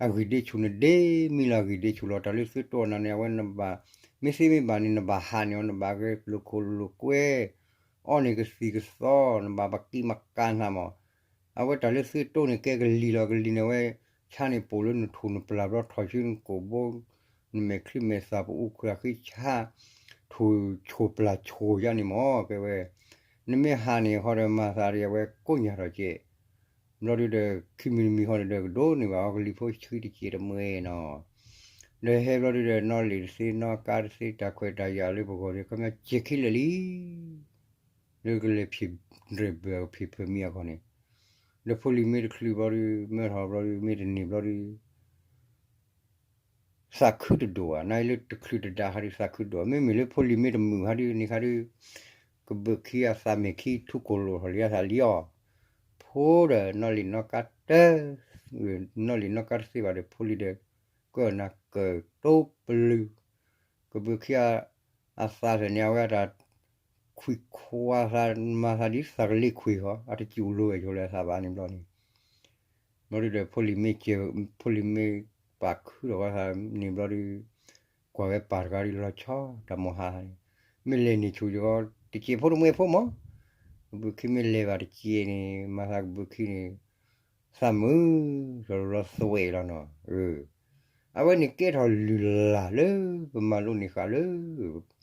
အဂံၢ်ဒ့ဆူၣ်နဒ့မံလီၤ အဂံၢ်ဒ့ဆူၣ်လီၤ, တၢ်လၢသွံတိၢ်အနၤန့ၣ် အဝဲနဘၣ် မ့ၢ်သ့မ့ၢ်ဘၣ်န့ၣ် နဘၣ်ဟးန့ၢ်အီၤ နဘၣ်ဂဲၤလိာ်ခိၣ်လိာ်ကွဲ အီၣ်န့ၢ်ကသံၣ်ကသီ နဘၣ်ပကံးမကၤနၤမး, အဝဲတၢ်လၢသွံတိၢ်န့ၣ် ကဲကလံၤလီၤ ကလံၤန့ၣ် အဝဲဆါန့ၢ်ပိာ်လၢနထူၣ်နပျၢ်ဘျီ ထီၣ်ဆူနကိာ်ဘိ နမဲာ်ချံမဲာ်သၣ် ပအူခွံအဃ့ဆါ ထူၣ်ဆိၣ်ပျၢ်ဆိၣ်ယါန့ၣ်မး ကဲဝဲ နမ့ၢ်ဟးန့ၣ်ဃီဒီး မၤသးဒ်အဝဲကိးညါထီၣ်ကဲး, ဘျီဒုဒီး ခံမံၤတမံၤဃီန့ၣ်ဒီး ကဒိးန့ၢ်ဘၣ်အီၤ ကလံၤဖိဆှံတစဲးတမှဲနီၤ, ဒီးဟဲဘျီဒုဒီး နီၣ်လံာ်တသ့ နီၣ်ကါတသ့ တၢ်ခွဲးတၢ်ယာ်လၢပဂီၢ်ဒီး ခီပညီစဲးခံလၢာ်လံ လၢကလဲၤဖံးဒြဲၣ်ဘၢၣ်ကဖံးဖၢမံအဂီၢ်န့ၣ်, ဒီးဖိလံၤမ့ၢ်တချုးဘျီဒု မၢထီၣ်ဘျီဒု မ့ၢ်တန့ၢ်ဘျီဒု သးခုတဒိၣ်ဧါ, နလၢတချုးတဒါခါဒုး သးခုတဒိၣ်, မ့မ့ၢ်လၢဖိလံၤမ့ၢ်တမုာ်ခါဒုး န့ၣ်ခါဒုး ကဘုးခံအသးမ့ၢ်ခံထူကိၢ်လိာ်ထီၣ်လံအသးလံအီၤ, ဖိဒီးနီၣ်လံာ်နီၣ်ကါတ နီၣ်လံာ်နီၣ်ကါတသ့ဘၣ်ဒီး ဖိလံၤဒီး ကၢၣ်နၤကၢၣ်တိပလု ကဘုးခံ အသးဖဲန့ၣ် အဝဲအတၢ်ခွံခွါသး မၤသးဒ်သးကလ့ခွံဃီ အတစူၢ်လိာ်ဝဲဆိလၢအသးဘၣ်န့ၣ်ဘျီန့ၣ်, ဘျီဒုဒီး ဖိလံၤမ့ၢ်ပာ်ခုထီၣ်ဃီသးန့ၣ်ဘျီဒု ကွၢ်ဝဲပၢ်တဂၤဒုးလီၤဆီ တၢ်မိၣ်ဟးန့ၣ်, မ့ၢ်လဲၤန့ၢ်ဆူၣ်ယဂီၢ် တစဲးဖိတမှဲဖိမး, ကဘုးခံမ့ၢ်လဲၤဘၣ်တစဲးန့ၣ် မၤသးကဘုးခံန့ၣ် သးမုာ် လီၤသွဲၣ်လီၤနီၤ, အဝဲန့ၣ်ကဲထီၣ်လုၢ်လၢ်လၢ ပမၤလိန့ၢ်ဃာ်လၢ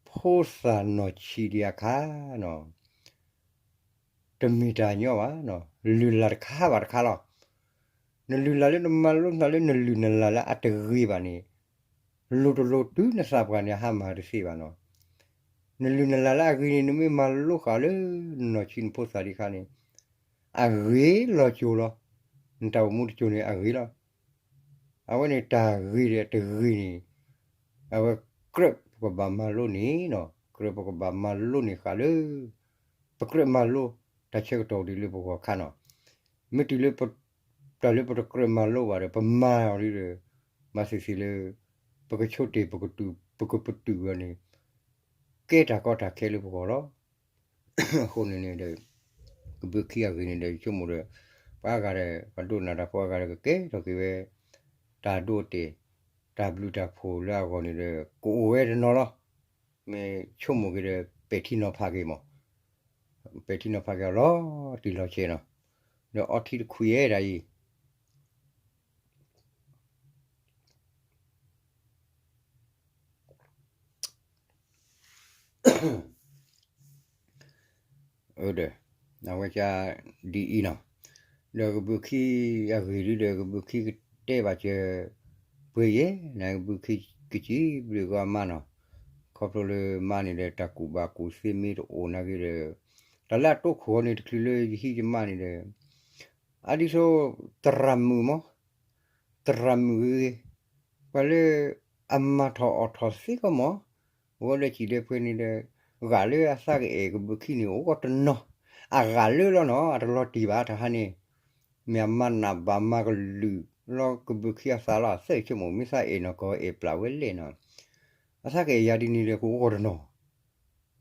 ဖိသၣ်နီၢ်ဆံးဒံးအခါနီၤ, တမ့ၢ်တၢ်ညီဘၣ်, လုၢ်လၢ်တခါဘၣ်တခါလီၤ. နလုၢ်လၢ်လၢနမၤလိသးလၢနလုၢ်နလၢ်လၢအတဂ့ၤဘၣ်န့ၣ်, လိၤတလိၤတုၤနသးပှၢ်န့ၣ် အဟါမၢ်တသ့ဘၣ်နီၤ. နလုၢ်နလၢ်လၢအဂ့ၤန့ၣ် နမ့ၢ်မၤလိဃာ်လၢ နနီၢ်ဆံးနဖိသၣ်ဒံးခါန့ၣ် အဂ့ၤလီၤကၠိလီၤ. နတၢ်အိၣ်မူတကၠိန့ၣ် အဂ့ၤလီၤ. အဝဲန့ၣ်တၢ်ဂ့ၤဒီးတဂ့ၤန့ၣ် အဝဲကြၢးပကဘၣ်မၤလိန့ၣ်နီၤ, ကြၢးပကဘၣ်မၤလိန့ၢ်ဃာ်လၢ ပကြၢးမၤလိ တၢ်ဆၢကတီၢ်ဒ်လၢပဂီၢ်ခါနီၤ. မ့ၢ်တုၤလၢ တၢ်လၢပတကြၢးမၤလိဘၣ်ဒီး ပမၤအီၤဒ်ဒီး မၤသ့ၣ်သ့ၣ်လၢ ပကဆိတ့ၢ် ပကပတုာ်အီၤန့ၣ် ကဲတၢ်ကီတၢ်ခဲလၢပဂီၢ်လီၤ. အဃိန့ၣ်န့ၣ်ဒီး ကဘုးခံအဂ့ၢ်န့ၣ်ဒီး ယဆိကမိၣ်ဒီး ပှၤအါဂၤဒီး ပှၤဒိကနၣ်တၢ်ဖိအါဂၤဒီး ကကဲထီၣ်က့ၤဝဲ တၢ်ဒိအတဲာ် တၢ်ဘျုးတၢ်ဖှိၣ်လၢအဂီၢ်န့ၣ်ဒီး ကအိၣ်ဝဲတနီၤလီၤ. မ့ၢ်ဆိကမိၣ်က့ၤဒီး ပဲာ်ထံနီၤဖးက့ၤမး, ပဲာ်ထံနီၤဖးက့ၤအီၤလီၤတံၢ်လီၤဆဲးနီၤ, ဒီးအီထံတခွံအဲဒၣ်အံၤ ဒီး အဝဲကဒ်အံၤနီၤ, ဒီးကဘုးခံအဂ့ၢ်ဒ်ဒီး ကဘုးခံကတဲဘၣ်စၢၤ ပှ့ၤယဲၢ် နကဘုးခံကစံးဘျုးကီးအမါနီၤ, ခီဖျိလၢမါန့ၣ်ဒီး တၢ်ကူၣ်ဘၣ်ကူၣ်သ့မ့ၢ်တအိၣ်နာ်က့ဒီး တၢ်လၢအတိခိၣ်အီၤန့ၣ် တချုးလၢယဟံးယမါန့ၣ်ဒီး အဒ်သိး သရၣ်မုၣ်မး သရၣ်မုၣ်ဂ့ၤ, ပှၤလၢအမၤထီၣ်အီၣ်ထီၣ်သ့ကီးမး, အဝဲဒီးစံၣ်ဒဲးပှဲၤန့ၣ်ဒီး ဂာ်လၢအသးကအဲၣ်ကဘုးခံန့ၣ် အိၣ်ကီးတနီၤ, အဂာ်လၢလီၤနီၤ အတလီၤတံၢ်ဘၣ်တဟါန့ၣ်, မ့ၢ်အမၤနးဘၣ်မၤကလုာ်လီၤကဘုးခံအသးလီၤ အသၢၣ်ဆိကမိၣ် မ့ၢ်သးအဲၣ်နီၢ်ကီၢ်အဲၣ်ပျၢ်ဝဲလဲၣ်နီၤ, အသးကအဲၣ်ယၤဒ်န့ၣ်ဒီး ကအိၣ်ကီးတနီၤ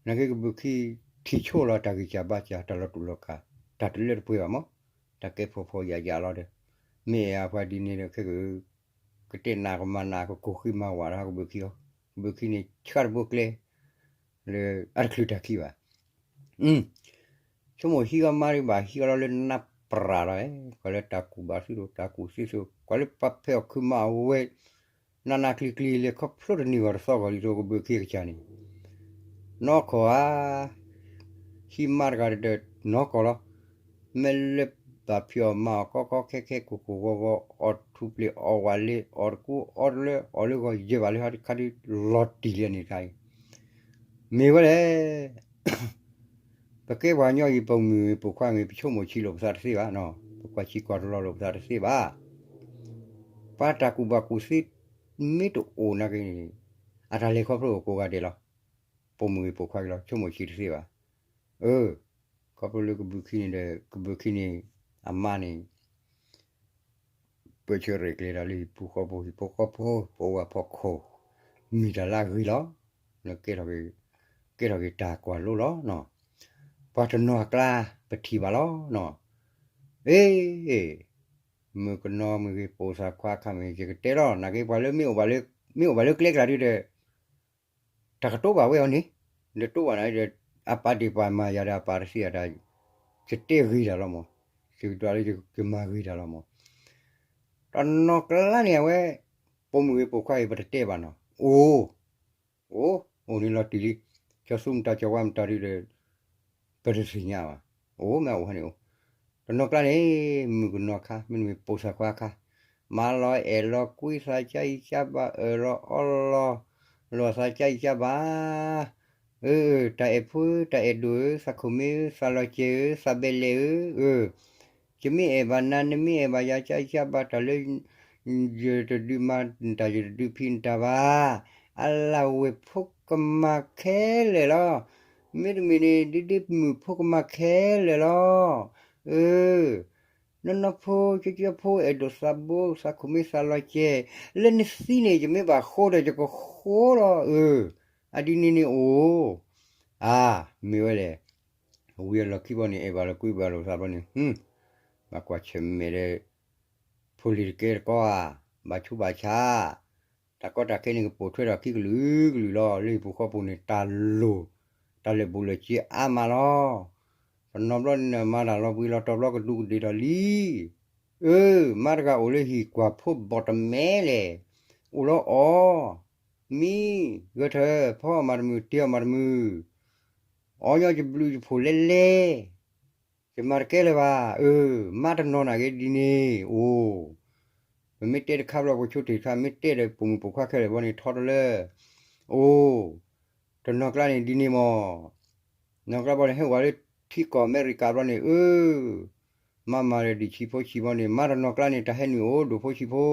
နာ်က့ကဘုးခံထံၣ်ဆိလီၤတၢ်ဂံၢ်စၢ်ဘါစၢ် တၢ်လီၤတူာ်လီၤကာ် တၢ်တလၢတပှဲၤဘၣ်မး, တၢ်ကဲဖှီၣ်ဖှီၣ်ယာ်ယာ်လီၤဒီး, မ့ၢ်အဲၣ်အပှၤဒ်န့ၣ်ဒီး ခဲက ကတဲနးကမၤနး ကကိၢ်ဃံမၤဝးလီၤ ကဘုးခံအီၤ, ကဘုးခံန့ၣ်ဆှၢတဘိကျဲ လၢအတချုးတၢ်ခံဘၣ် ဆိကမိၣ်ဟံးအီၤမါဒ်ဘၣ် ဟံးအီၤလီၤလၢနၢ်ပြၢ်လီၤ, ကွၢ်လၢတၢ်ကူၣ်ဘၣ်သုဒိၣ် တၢ်ကူၣ်သ့သုဒိၣ် ကွၢ်လၢပှၤဖဲးအီၣ်ခုမၤအဝဲ နးနးကျံၤကျံၤ လဲၤခီဖျိတန့ၢ်ဂီၤတသီဂီၤ ဒ်သိးကဘုးခံကစၢ်န့ၣ် နီၢ်ကီၢ်ဧါ, ဟံးမါတဂၤဒီး နီၢ်ကီၢ်လီၤ, မ့ၢ်လၢဘၣ်ဖံးအီၣ်မၤအီၣ်ကီကီခဲခဲ ကိၢ်ကိၢ်ဂီၤဂီၤ အီၣ်ထူၣ်ပျ့ၤအီၣ်ဝးလ့ အီၣ်တကူအီတလၢ အီၣ်လၢဂီၤယဲၢ်ဘၣ်လၢဟီဒ်ခါဒ်လီၤတံၢ်လံန့ၣ်တခါအံၤ မ့ၢ်ဝဲလဲၣ် ပကဲပှၤကညီအံၤ ပိာ်မုၣ်ဂ့ၤ ပိာ်ခွါဂ့ၤ ပဆိကမိၣ်ဆံးလိာ်ပသးတသ့ဘၣ်နီၤ, ပကွၢ်ဆံးကွၢ်တလီၤလိာ်ပသးတသ့ဘၣ်. ပှၤတၢ်ကူၣ်ဘၣ်ကူၣ်သ့ မ့ၢ်တအိၣ်နာ်က့န့ၣ် အတၢ်လဲၤခီဖျိအိၣ်ကိးဂၤဒဲးလီၤ. ပိာ်မုၣ်ဂ့ၤပိာ်ခွါဂ့ၤလီၤ ဆိကမိၣ်ဆံးတသ့ဘၣ်. အၢ ခီဖျိလၢကဘုးခံန့ၣ်ဒီး ကဘုးခံန့ၣ် အမါန့ၣ် ပၢၢ်ဆၢရဲၣ်ကျဲၤတၢ်လၢဟံၣ်ပူၤဃီပူၤ ဟံၣ်ဖိဃီဖိ ပဝဲဖီခိၣ် မ့ၢ်တၢ်လၢအဂ့ၤလီၤ. ကဲထီၣ်က့ၤတၢ်ကွၢ်လိလီၤ. ပှၤတနီၤအကျါ ပထံၣ်ဘၣ်လီၤနီၤ. အ့ မုၣ်ကနီၤမ့ၢ်ဂ့ၤ ပိာ်သၣ်ခွါခါမ့ၢ်ဂ့ၤ ယကတဲလီၤ နာ်က့ပှၤလၢမ့ၢ်အိၣ်ဘၣ်လၢကျဲကျါဒ်ဒီး တၢ်ကတိၤဘၣ်ဝဲအီၤန့ၣ် ဒီးတိၤဘၣ်န့ၣ်ဒီး အပာ်ဒ့ၣ်ပာ်မၤယၤဒီးအပာ်တသ့ယၤဒီး ယတဲဂ့ၤတၢ်လီၤမး, ယကဒွးလၢယမၤဂ့ၤတၢ်လီၤမး. တနီၤကျါန့ၣ် အဝဲ ပိာ်မုၣ်ဂ့ၤပိာ်ခွါဂ့ၤ ပတတဲဘၣ်နီၤ အိၣ် အိၣ် အိၣ်န့ၣ်လီၤတံၢ်လံ, ကၠီသူမတၤကၠီဝါမတၤဒ်ဒီး ပတသ့ၣ်ညါဘၣ်, အိၣ်မ့ၢ်အိၣ်ဟဲန့ၣ်အိၣ်, တနီၤကျါန့ၣ် မုၣ်ကနီၤခါ မ့တမ့ၢ်ပိာ်သၣ်ခွါခါ, မၤလီၤအဲၣ်လီၤကွံ သးကါအံၤကါဘၣ် အၢၣ်လီၤအီလီၤ လီၤသးကါအံၤကါဘၣ်, အၢ တၢ်အဲၣ်ဖိ တၢ်အဲၣ်ဒိၣ်ဧၢ သးခိၣ်မ့ၢ်ဧၢ သးလီၤစဲၤဧၢ သးဘဲလဲၣ်ဧၢ, အၢ ယမ့ၢ်အဲၣ်ဘၣ်နၤ နမ့ၢ်အဲၣ်ဘၣ်ယၤ ကါအံၤကါဘၣ် တၢ်လၢ ယတဒုးမၤနတၢ် ယတဒုးဖံးနတၢ်ဘၣ်, အလၢ်ဝ့ၢ်ဖိကမၤခဲလၢာ်လီၤ, မ့တမ့ၢ်န့ၣ် ဒ့ဒ့မုၣ်ဖိကမၤခဲလၢာ်လီၤ, အၢ နီၢ်နီၢ်ဖိ ကၠီကၠီဖိ အဲၣ်ဒိးသးဘိ သးခိၣ်မ့ၢ်သးလီၤစဲၤ, လၢနသံန့ၣ် ယမ့ၢ်ဘၣ်ဃိဒီး ယကဃိလီၤ, အၢ အဒ်န့ၣ်န့ၣ်အိၣ်, အါ မ့ၢ်ဝဲလဲၣ်, ဝံၤအလီၢ်ခံဘီန့ၣ် အဲၣ်ဘၣ်လီၤကွံဘၣ်လိာ်သးဘီန့ၣ် ဘၣ်ကွၢ်ဆၢၣ်မဲာ်ဒီး ဖိလံၤတကဲတကီဧါ, ဘၣ်ဆူးဘၣ်ဆါ, တၢ်ကီတၢ်ခဲန့ၣ် ကပိာ်ထွဲထီၣ်ခံကလုာ်ကလုာ်လီၤ. လၢဟံၣ်ပူၤဃီပူၤန့ၣ် တၢ်လိၣ် တၢ်လဲၤဘူးလဲၤစ့အါမးလီၤ. တနီၤဘျီန့ၣ် မၤတၢ်လီၤဘှံးလီၤတီၤဘျီ ကဒူးကဒ့ၣ်ထီၣ်လံ. အၢ မါတဂၤအိၣ်လၢဟံၣ်ကွၢ်ဖိဘီၣ်တမဲလဲၣ်, အိၣ်လီၤအီၤ, မံ, ဂဲၤထၢၣ် ဖီအီၣ်မၤတမုာ် တ့အီၣ်မၤတမုာ်, အီညီယဘျုးယဖှိၣ်လဲလဲ ယမၤတကဲလၢၤဘၣ်, အၢ မါတနီၤနာ်က့ဒ်န့ၣ် အိၣ်, ပမ့ၢ်တဲတခါဘျီ ပဆိတ့ၢ်တခါ မ့ၢ်တဲဒီးပိာ်မုၣ်ပိာ်ခွါခဲလၢာ်ဘီန့ၣ် ထီတလၢ, အိၣ်, တနီၤကျါန့ၣ်ဒ်န့ၣ်မး, နီၤကျါဘီန့ၣ် ဟဲဝဲလၢထံကီၢ်အမဲရကၤဘီန့ၣ် အၢ မါမၤဒီးဒံၣ်ဆံးဖိဆံးဘီန့ၣ် မါတနီၤကျါန့ၣ် တၢ်ဟဲနုာ်အိၣ်ဒိၣ်ဖိဆံးဖိ,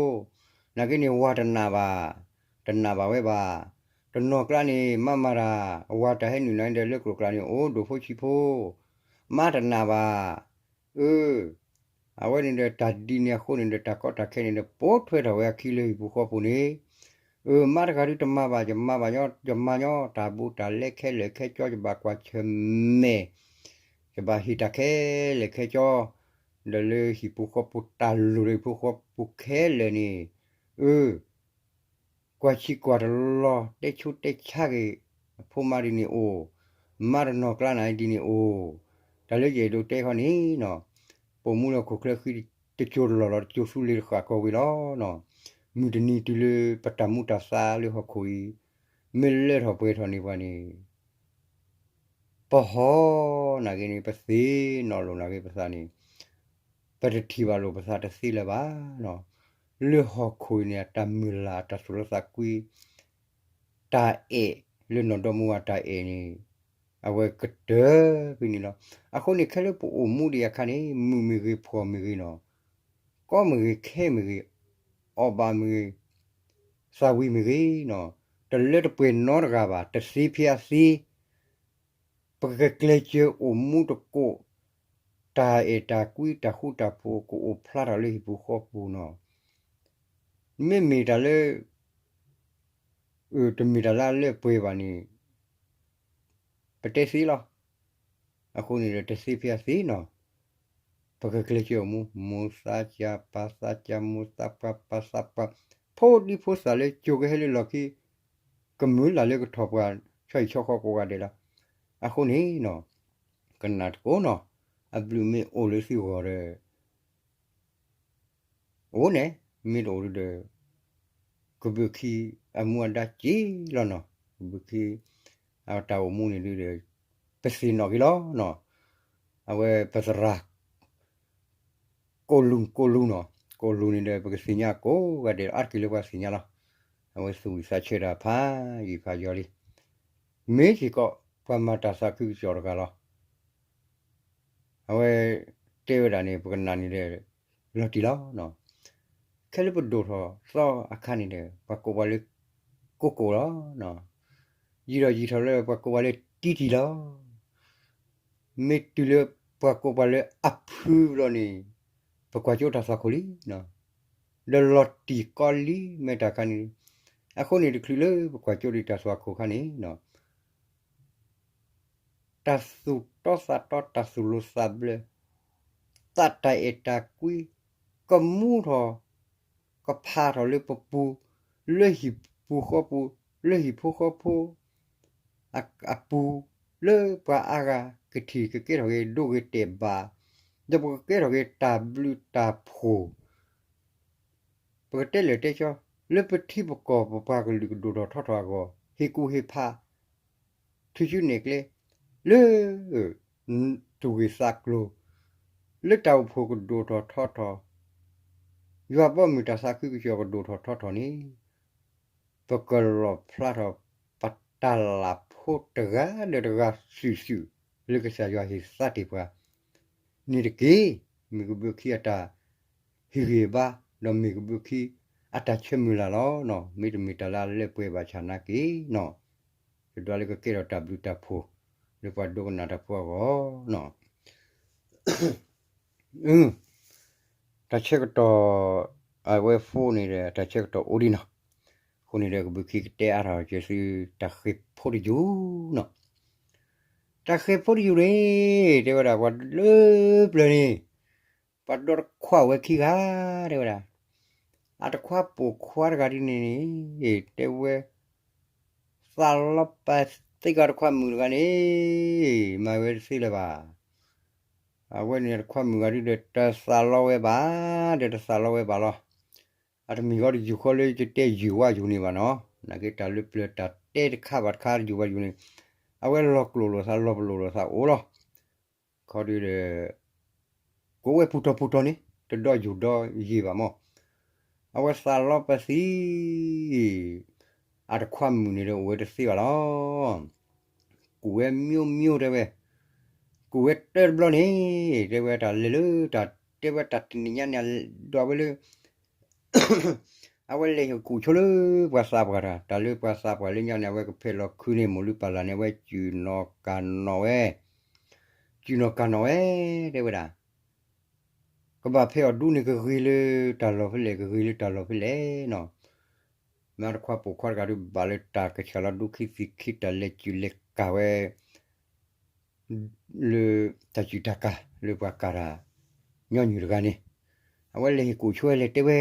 နာ်က့န့ၣ် ဝၤတနာ်ဘၣ်, တနာ်ဘၣ်ဝဲဘၣ်, တနီၤကျါန့ၣ် မါမၤတၢ်, ဝၤတၢ်ဟဲနုာ်နၤဒီးလၢကျိၤကျါန့ၣ် အိၣ်ဒိၣ်ဖိဆံးဖိ, မါတနာ်ဘၣ်, အၢ အဝဲန့ၣ်ဒီးတၢ်ဒ်န့ၣ်အဃိန့ၣ်ဒီး တၢ်ကီတၢ်ခဲန့ၣ်ဒီး ပိာ်ထွဲထီၣ်ဝဲအခံလၢဟံၣ်ပူၤဃီပူၤန့ၣ်, အၢ မါတဂၤဒုးတမၤဘၣ် ယမၤဘၣ်ညီ ယမၤညီ တၢ်ဘူးတၢ်လဲခဲလၢာ်ခဲဆ့ ယဘၣ်ကွၢ်ဆၢၣ်မဲာ်, ယဘၣ်ဟ့ၣ်တၢ်ခဲလၢာ်ခဲဆ့, ဒီးလၢဟံၣ်ပူၤဃီပူၤတၢ်လိၣ်လၢဟံၣ်ပူၤဃီပူၤခဲလၢာ်န့ၣ်, အၢ ကွၢ်ဆံးကွၢ်တလီၤ တဲဆူးတဲဆါက့ၤ, ဖိမါဒ်န့ၣ်အိၣ်, မါတနီၤကျါနၤဒ်န့ၣ်အိၣ်, တၢ်လၢယအဲၣ်ဒိးတဲခီန့ၣ်နီၤ, ပအိၣ်မူလၢဟီၣ်ခိၣ်ချၢဃံတစိၤတလီၢ်လီၤ တစိၤဆူလ့ၤတဃၣ်ကီၢ်ဝ့ၤလီၤနီၤ, မုၢ်တနံၤတုၤလၢပတၢ်မူတၢ်သးလၢဟီၣ်ခိၣ်အံၤ မ့ၢ်လၢထီၣ်ပှဲၤထီၣ်န့ၢ်ပှၤန့ၣ် ပဟီၣ်နာ်က့န့ၣ် ပသ့ၣ်နီၣ်လိာ်နာ်က့ပသးန့ၣ်, ပတထံၣ်ဘၣ်လိာ်ပသးတသ့လၢၤဘၣ်နီၤ. လၢဟီၣ်ခိၣ်အံၤန့ၣ် အတၢ်မုၢ်လၢ် အတၢ်သူၣ်လၢသးကွံ, တၢ်အဲၣ်လၢနီၢ်ဒီမါဝၤတၢ်အဲၣ်န့ၣ် အဝဲကတၢၢ်ဖဲန့ၣ်လီၤ. အဃိန့ၣ် ခဲလၢပအိၣ်မူဒံးအခါန့ၣ် မုၢ်မ့ၢ်ဂ့ၤ ဖှီၣ်မ့ၢ်ဂ့ၤနီၤ, ကီမ့ၢ်ဂ့ၤ ခဲမ့ၢ်ဂ့ၤ, အီၣ်ဘၣ်မ့ၢ်ဂ့ၤ, သးဝံၤမ့ၢ်ဂ့ၤနီၤ, တလၢတပှဲၤနီတဂၤဘၣ် တသ့ဖဲအသ့ ပကကျဲးစၢးအိၣ်မူတကိး, တၢ်အဲၣ်တၢ်ကွံတၢ်ဃူတၢ်ဖိး ကအိၣ်ဖျါထီၣ်လၢဟံၣ်ပူၤဃီပူၤနီၤ. မ့မ့ၢ်တၢ်လၢ တမ့ၢ်တၢ်လၢအလၢပှဲၤဘၣ်န့ၣ် ပတဲသ့လီၤ. အဃိန့ၣ်ဒီး တသ့ဖဲအသ့နီၤ, ပကကျဲးစၢးအိၣ်မူ မိၢ်သးကၢ် ပၢ်သးကၢ် မိၢ်သးပှၢ် ပၢ်သးပှၢ်, ဖိဒံဖိသၣ်လၢကၠိကဟဲလၢလီၢ်ခံ ကမုာ်လၢ်လၢကထီၣ်ပှၤ ဆီဟံၣ်ဆီဃီကိးဂၤဒဲးလီၤ. အဃိန့ၣ်နီၤ, ကနၣ်တကိးနီၤ, အဘျုးမ့ၢ်အိၣ်လၢသုဂီၢ်ဒီး အိၣ်န့ၣ်, မ့ၢ်တအိၣ်ဒီး ကဘုးခံအမူအဒါက့ၤလီၤနီၤ, ကဘုးခံအတၢ်အိၣ်မူန့ၣ်ဒုးဒီး ပသ့ၣ်နီၣ်က့ၤလီၤနီၤ. အဝဲပသရၣ် ကိၣ်လူၤ ကိၣ်လူၤနီၤ, ကိၣ်လူၤန့ၣ်ဒီး ပကသ့ၣ်ညါကိးဂၤဒဲး အါတက့ၢ်လၢပှၤသ့ၣ်ညါလီၤ. အဝဲသူၣ်ဝံၣ်သးဆၢတၢ်ဖးယံာ်ဖးယီၤလံ. မ့ၢ်စ့ၢ်ကီး ပှၤမၤတၢ်သးခုကစီၣ်တဂၤလီၤ. အဝဲတဲဝဲဒၣ်န့ၣ် ပကနၣ်န့ၣ်ဒီး လီၤတံၢ်လီၤ. ခဲလၢပဒိၣ်ထီၣ်သီအခါန့ၣ်ဒီး ပှၤကိးပှၤလၢ ကိၢ်ကိၢ်လီၤ. ယံာ်ထီၣ်ယံာ်ထီၣ်လၢပှၤကိးပှၤလၢတံတံၢ်လီၤ. မ့ၢ်တုၤလၢပှၤကိးပှၤလၢအဖုဘျီန့ၣ် ပကွၢ်ကၠိတၢ်သွၣ်ခိၣ်လံ, ဒီးလီၤတံၢ်ကီလံ မ့ၢ်တၢ်ခါန့ၣ်. အဃိန့ၣ် တချုးလၢပကွၢ်ကၠိဒံးတၢ်သွၣ်ခိၣ်ခါန့ၣ် တၢ်သူၣ်တီသးတီ တၢ်သူၣ်လိၤသးဘျၢ, သးတၢ်အဲၣ်တၢ်ကွံ ကမူထီၣ် ကဖးထီၣ်လၢပပူၤ, လၢဟံၣ်ပူၤဃီပူၤ, လၢဟံၣ်ဖိဃီဖိ အပူၤ, လၢပှၤအါဂၤကထံၣ်ကကဲထီၣ်က့ၤဒိဂ့ၤတဲာ်ဘၣ်, ဒီးပကကဲထီၣ်က့ၤတၢ်ဘျုးတၢ်ဖှိၣ် ပကတဲလၢာ်တဲဆှီ လၢပထံပကီၢ်ပပှၤကလုာ်ကဒိၣ်ထီၣ်ထီထီၣ်အဂီၢ် ဟ့ၣ်ကူၣ်ဟ့ၣ်ဖး ထုးစုနဲၣ်ကျဲ လၢ သူၣ်ဂ့ၤသးကျိၤ လၢတၢ်အိၣ်ဖှိၣ်ကဒိၣ်ထီၣ်ထီထီၣ် ယွၤဘီမုၢ်တၢ်သးခုကစီၣ်ကဒိၣ်ထီၣ်ထီထီၣ်န့ၣ် ပကလီၣ်ဖျါထီၣ်ပတၢ်လၢ်ဖိတဂၤဒီးတဂၤစုာ်စုာ် လၢကစၢ်ယွၤဟ့ၣ်သါတ့ၢ်ပှၤန့ၣ်တက့ၢ်. မ့ၢ်ကဘုးခံအတၢ်ဟ့ၣ်ဂံၢ်ဘါ ဒီးမ့ၢ်ကဘုးခံအတၢ်ဆၢမုၢ်လၢ်လီၤ. မ့တမ့ၢ်တၢ်လၢအလၢပှဲၤဘၣ်ဆၣ်နာ်က့နီၤ ယဒွးလၢကကဲထီၣ်တၢ်ဘျုးတၢ်ဖှိၣ် လၢပှၤဒိကနၣ်တၢ်ဖိအဂီၢ်နီၤ. တၢ်ဆၢကတီၢ် အဝဲဖိန့ၣ်ဒီး တၢ်ဆၢကတီၢ်အိၣ်ဒံးနီၤ. အဃိန့ၣ်ဒီး ကဘုးခံကတဲအါထီၣ်က့ၤသု တၢ်ဃဲၤဖိတယုၢ်နီၤ. တၢ်ဃဲၤဖိတယုၢ်န့ၣ် တဲဝဲဒၣ်ပှၤလၢပျၢၤန့ၣ် ပှၤဒီတခွါဝဲခံဂၤ တဲဝဲဒၣ် အတခွါပိာ်ခွါတဂၤဒ်န့ၣ်န့ၣ် တဲဝဲ သးလီပသ့ၣ်ကီးတခွါမုၣ်တဂၤန့ၣ် မၤဝဲတသ့လၢၤဘၣ်. အဝဲန့ၣ်တခွါမုၣ်ဂၤဒ်ဒီး တသးလီဝဲဘၣ် ဒီးတသးလီဝဲဘၣ်လီၤ. အတမ့ၢ်ဂီၢ်တယုၢ်ဃီလၢယတဲယုၢ်ဝါယုၢ်န့ၣ်ဘၣ်နီၤ. နာ်က့တၢ်လၢပျၢၤတၢ်တဲတခါဘၣ်တခါတယုၢ်ဝါယုၢ်န့ၣ် အဝဲလီၤကျိာ်လိာ်သးလီၤပလိာ်လိာ်သးအိၣ်လီၤ. ခီဒုဒီး ကိးဝဲပူၤတီၤပူၤတီၤန့ၣ် တဒီယုၢ်ဒီယံာ်ဘၣ်မး. အဝဲသးလီပသံ အတခွါမုၣ်န့ၣ်ဒီးအိၣ်ဝဲတသ့ဘၣ်လီၤ. ကူၣ်ဝဲမျိးမျိးတဲဝဲ, ကူၣ်ဝဲတၢတဘျီန့ၣ် တဲဝဲတၢ်လဲၤလၢတၢ်တဲဝဲတၢ်တနံၤညါန့ၣ် ဒွးဝဲလၢ အဝဲလဲၤဟ့ၣ်ကူၣ်ဆိလၢပှၤသးပှၢ်တၢ်, တၢ်လၢပှၤသးပှၢ်လၢညါန့ၣ် အဝဲကဖဲးလီၤခုန့ၣ် မိၢ်လုၢ်ပၢ်လၢ်န့ၣ် အဝဲစူၢ်နီၢ်ကၢ်နီၢ်ဝဲ, စူၢ်နီၢ်ကၢ်နီၢ်ဝဲ တဲဝဲဒၣ် ကဘၣ်ဖဲးအီၤဒူန့ၣ် ကဂ့ၤလၢတၢ်လီၢ်ဖဲလဲၣ် ကဂ့ၤလၢတၢ်လီၢ်ဖဲလဲၣ်နီၤ. မ့ၢ်တခွါပိာ်ခွါတဂၤဒုးဘၣ်လၢတၢ်ကဆှၢလီၤဒူခံသံခံ တၢ်လဲၤစူၢ်လဲၤကၢ်ဝဲ လၢတၢ်စူၢ်တၢ်ကၢ်လၢပှၤကၢ်တၢ်ညီနုၢ်တဂၤန့ၣ်, အဝဲလဲၤဟ့ၣ်ကူၣ်ဆိဝဲလဲၤတဲဝဲ,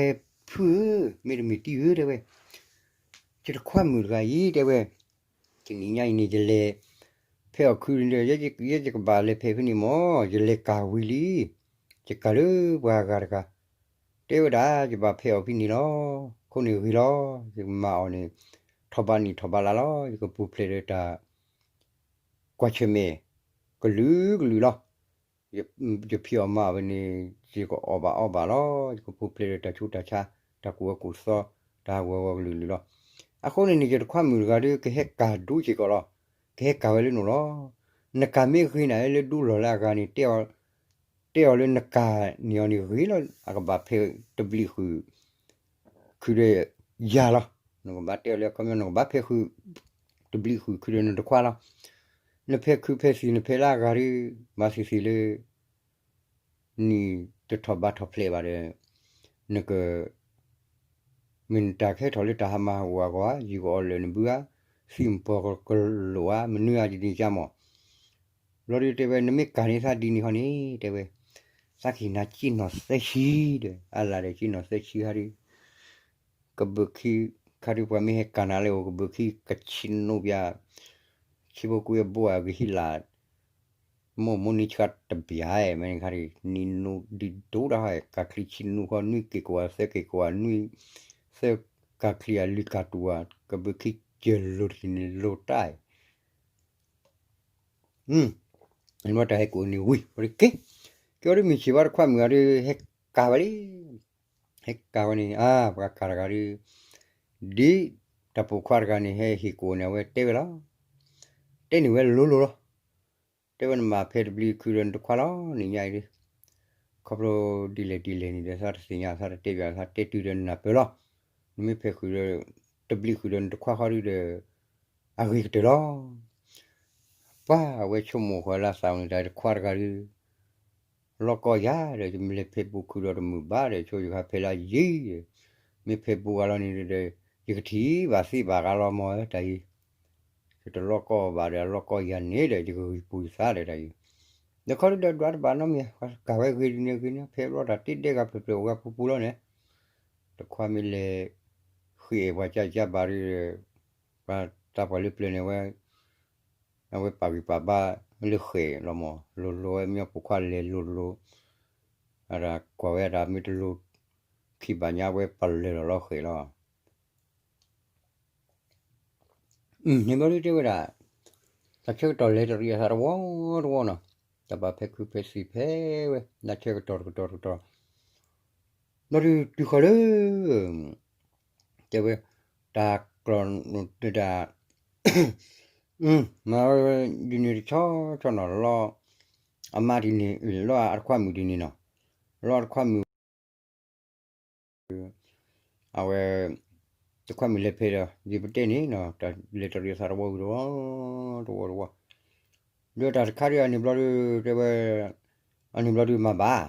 ဖုဧၢ, မ့တမ့ၢ်တံၢ်ဧၢ တဲဝဲ, ယတခွါမုၣ်တဂၤအံၤ တဲဝဲ, တနံၤညါအံၤန့ၣ် ယလဲၤဖဲးအီၣ်ခုဒီး ယဲယကဘၣ်လဲၤဖဲးဖဲန့ၣ်မၢ်, ယလဲၤကၤဝံၤလံ, ယကၤလၢပှၤဂၤတဂၤ, တဲဝဲဒၣ် ယဘၣ်ဖဲးအီၣ်ဖဲန့ၣ်လီၤ, အဃိန့ၣ်ဂ့ၤလီၤ, ယကမၤအီၣ်န့ၣ် ထီၣ်ဘးနံၣ်ထီၣ်ဘးလါလီၤ, ယကပူၤဖျဲးဒီးတၢ် ကွၢ်ဆၢၣ်မဲာ် ကလုာ်ကလုာ်လီၤ. ယဖံးအီၣ်မၤအီၣ်ဝဲန့ၣ် ယကအီၣ်ဘၣ်အီဘၣ်လီၤ. ယကပူၤဖျဲးဒီးတၢ်ဆူးတၢ်ဆါ တၢ်ကူၣ်အၢကူၣ်သီ တၢ်ဟးဂူာ်ဟးဂီၤကလုာ်ကလုာ်လီၤ. အဃိန့ၣ်န့ၣ် ယတခွါမုၣ်တဂၤဒီး ကဟဲကၤဒူစ့ၢ်ကီးလီၤ. ကဟဲကၤဝဲလၢနအိၣ်လီၤ. နကၤမ့ၢ်ဂ့ၤနၤလၢဒူလီၢ်လၢအဂၤန့ၣ် တဲအီၤလၢနကၤန့ၢ်အီၤန့ၣ်ဂ့ၤလီၤ. အကဘၣ်ဖဲးတဘျံးဃုာ် ခုဒီးယၤလီၤ. နကဘၣ်တဲအီၤလၢအခီပညီ နကဘၣ်ဖဲးဃုာ် တဘျံးဃုာ်ခုဒီးနတခွါလီၤ. နဖဲးခုဖဲးသံၣ် နဖဲးလၢအဂၤဒီး ဘၣ်သ့ၣ်သ့ၣ်လၢ နံၣ်တထီၣ်ဘးထီၣ်ဖျဲးဘၣ်ဒီး နက မ့ၢ်နတၢ်ကဟဲထီၣ်လၢတၢ်ဟါမၢ်ဟးဂူာ်အဂီၢ်ဧါ, ယကအီၣ်လၢာ်နဘုဧါ, သံၣ်မပီၤကလိာ်ဧါ, မနုၤဧါ ယန့ၢ်ကါမၢ်. ဘျီဒုးတဲဝဲ နမ့ၢ်ကၤန့ၢ်သးဒ်န့ၣ်ဟီန့ၣ် တဲဝဲ, သးကဟ့ၣ်နၤက့နီၢ်သၢဆံဒီး အလၢ်ဒီးက့နီၢ်သၢဆံခါဒုး ကဘုးခံခါဒုး ပှၤမ့ၢ်ဟဲကၤနၤလၢအအိၣ် ကဘုးခံကဆံနူဘၣ်, ဆံဖိကူၣ်အဲၣ်ဘိဧါ ကဟံးလၢ် မိၢ်မိၢ်န့ၣ်ဆှါတဘၣ်မ့ၢ်န့ၣ်ခါဒုး နံၤနူဒ်ဒိၣ်တၢ်ဟီ ကၤချံဆံနူဃီ နွံက့ၤကဝာ် သၢက့ၤကဝာ် နွံ သၢကၤချံအလွံၢ်ကၤတူာ်ဧါ ကဘုးခံကၢၤလိၤတက့ၤန့ၣ်လိၤတၢ် အံၤ ဘၣ်တၢ်ဟဲကိးန့ၣ်ဝံၤ ဝဲက့ၤ က့ၤအီၤဒ်မုၢ်ဆ့ၣ်ဘၣ်တခွါမုၣ်အံၤဒုး ဟဲကၤဝဲလံ ဟဲကၤဝဲန့ၣ် အါ ပှၤကၤတဂၤဒုး ဒ်တၢ်ပိာ်ခွါတဂၤန့ၣ် ဟဲဟ့ၣ်ကိးန့ၣ် အဝဲတဲဝဲလီၤ. တဲန့ၢ်ဝဲလိၤလိၤလီၤ. တဲဝဲနဘၣ်ဖဲးတဘျံးခုဒီးနတခွါလီၤ နံၤညါအံၤဒုး ခီဖျိဒ်လဲၣ်ဒ်လဲၣ်န့ၣ်ဒီး သးတသ့ၣ်ညါ သးတတဲဘၣ် သးတဲတုၤဒီးနၢ်ပၢၢ်လီၤ. နမ့ၢ်ဖဲးဃုာ်ဒီး တဘျံးဃုာ်ဒီးနတခွါဃီဒုးဒီး အဂ့ၤကတၢၢ်လီၤ. ပှၤအဝဲဆိကမိၣ်ဃီလၢသးန့ၣ် တၢ်တခွါတဂၤဒုး လီၢ်ကီၢ်ယၤဒီး ယမ့ၢ်လဲၤဖဲးဘူးခုဒီးတမုာ်ဘၣ်ဒီး ဆိယကဟးဖဲးလၢယံၤဒီး မ့ၢ်ဖဲးဘူးဂၤလီၤန့ၣ်ဒီး ယကထံၣ်ဘၣ်သ့ဘၣ်ဂၤလီၤမၢ်တၢ်အံၤ ယတလီၢ်ကီၢ်ဘၣ်ဒီး အလီၢ်ကီၢ်ယၤန့ၣ်ဒီး ယကဂံၢ်ပူၤယသးဒီးတၢ်အံၤ ဒီးခီဒုးဒီးဒွးတဘၣ်နီတမံၤ ပှၤကၤဝဲဂ့ၤဒ်န့ၣ်ဂ့ၤန့ၣ် ဖဲးဘျီတၢ်တ့ဒဲဂၤဖျၢၣ်ဖျၢၣ်အိၣ်ဂၤပူၤပူၤလီၤန့ၣ် တခွါမ့ၢ်လဲၤ ဃ့အဲၣ်ပှၤကၢ်ကၢ်ဘၣ်ဒီး ပှၤတၢ်ပှၤလၢပျၢၤန့ၣ်ဝဲ အဝဲပာ်ဂံၢ်ပာ်ဘါလၢဃဲးလီၤမၢ် လိၤလိၤဝဲမ့ၢ်ပိာ်ခွါလဲၤလိၤလိၤ အတၢ်ကွၢ်ဝဲတၢ်မ့ၢ်တလိၤ ခံဘၣ်ညါဝဲပလၢၢ်လီၤလီၤဃဲးလီၤ န့ၣ်ဘျီဒုတဲဝဲဒၣ် တၢ်ဆၢကတီၢ်လဲၤတရံးအသးတဝီတဝီနီၤ တၢ်ဘၣ်ဖဲးခုဖဲးသံၣ်ဖဲးဝဲ တၢ်ဆၢကတီၢ်တကတီၢ်တကတီၢ် ဘျီဒုတုၤဃီၤလၢ တဲဝဲ တၢ်ကျီၢ်တဒၣ် မၤဝဲဒ်န့ၣ်တဆီဆီနီၤ လီၤ အမါဒ်န့ၣ် လီၤအတခွါမုၣ်ဒ်န့ၣ်နီၤ လီၤအတခွါမုၣ် အဝဲ တခွါမုၣ်လဲၤဖဲးဒီး ယပတဲန့ၣ်နီၤ တၢ်လဲၤတရံးအသးတဝီဝံၤတဝီ တဝီတဝီ ဒီးတၢ်တခါဒုးအန့ၣ်ဘျီဒု တဲဝဲ အန့ၣ်ဘျီဒုမၤဘၣ်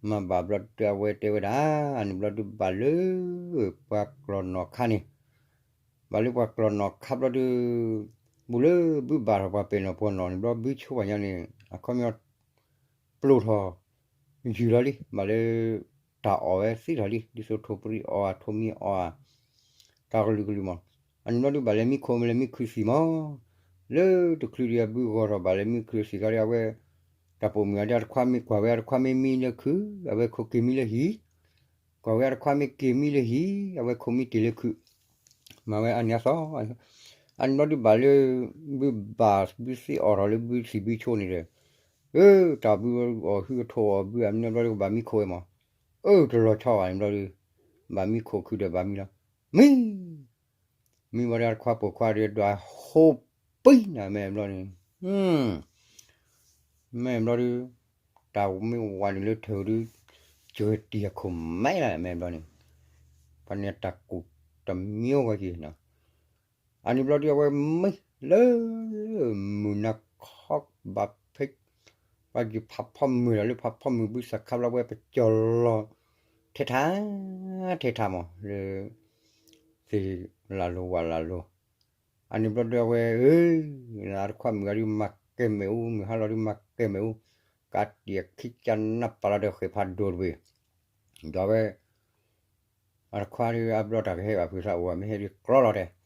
မၤဘၣ်ဘျီဒုအဝဲတဲဝဲဒၣ် အန့ၣ်ဘျီဒုဘၣ်လၢ ပှၤကျီၢ်နီၢ်ခါန့ၣ် ဘၣ်လၢပှၤကျီၢ်နီၢ်ခါဘျီဒု ဘူးလၢဘုဘၣ်ထီၣ်ပှၤပဲာ်နီၢ်ပှၤနီၢ်န့ၣ်ဘျီ ဘုဆိပာ်ညါန့ၣ် အခီပညီ ပျိၢ်ထီၣ် ယုၢ်လီၤလံ ဘၣ်လၢ တၢ်အီၣ်ဝဲသံထီၣ်လံ ဒ်သိးထိၣ်ပြံအီၣ်ဧါ ထိၣ်မံအီၣ်ဧါ တၢ်ကလုာ်ကလုာ်မး အန့ၣ်ဘျီဒုဘၣ်လဲၤမံခိၣ်မ့ၢ်လဲၤမံခုၣ်သံၣ်မး လၢတချုးဒံးအဘုဂီၢ်ထီၣ် ဘၣ်လဲၤမံခုၣ်သံၣ်ခါဒံး အဝဲ တၢ်ပိာ်မုၣ်အဒုး အတခွါမ့ၢ်ကွၢ်ဝဲ အတခွါမ့ၢ်မံလၢခုၣ် အဝဲခိၣ်က့ၤမံလၢဟံၣ် ကွၢ်ဝဲအတခွါမ့ၢ်က့ၤမံလၢဟံၣ် အဝဲခိၣ်မံတ့ၢ်လၢခုၣ် မၤဝဲအါန့ၢ်အသီ အန့ၣ်ဘျီဒုဘၣ်လၢ ဘုဘၣ်ဘုသ့အီၣ်ထီၣ်လၢဘုသံၣ်ဘုဆိန့ၣ်ဒီး အၢ တၢ်ဘုအီၣ်ဟုအထိၣ်အီၣ်ဘုအမံဘျီဒုကဘၣ်မံခိၣ်ဝဲမး အၢ တလီၤဆီဘၣ်န့ၣ်ဘျီဒု ဘၣ်မံခိၣ်ခုဒီးဘၣ်မံလီၤ မံ မံဘျီဒုအတခွါပိာ်ခွါဒုးဒွးဟိပံနၤမဲာ်ဘျီန့ၣ် မဲာ်ဘျီဒု တၢ်မ့ၢ်ဝၤနုာ်လၢထၢၣ်ဒု ကတံၤအခိၣ်မဲာ်လၢမဲာ်ဘျီန့ၣ် ပှၤန့ၣ်တၢ်ကူၣ်တမံၤဝဲက့ၤနီၤ အန့ၣ်ဘျီဒုအဝဲမံလၢ မုၢ်နၤခီဘၣ်ဖဲ ပှၤယဖးဖီမုၢ်ဒီးလၢဖးဖီမုၢ်ဘုသးခါဘျီဝဲ ပကၠီၤလီၤ ထဲထါ ထဲထါမး လၢ သ့ၣ်လၢ်လိၤဝၣ်လၢ်လိၤ အန့ၣ်ဘျီဒုအဝဲ အတခွါမုၣ်အဒု မၤကဲမဲာ်အူ မုၢ်ဟါလီၤဒု မၤကဲမဲာ်အူ ကးတံာ်အခံကနၢ်ပာ်လီၤဒီးဃဲးဖးဒိၣ်တဘ့ၣ် ဒီးဝဲ အတခွါဒု အဘျီတၢ်ကဟဲဘၣ်ဖုးသးအိၣ် မ့ၢ်ဟဲဒုးကျီလီၤတဲာ်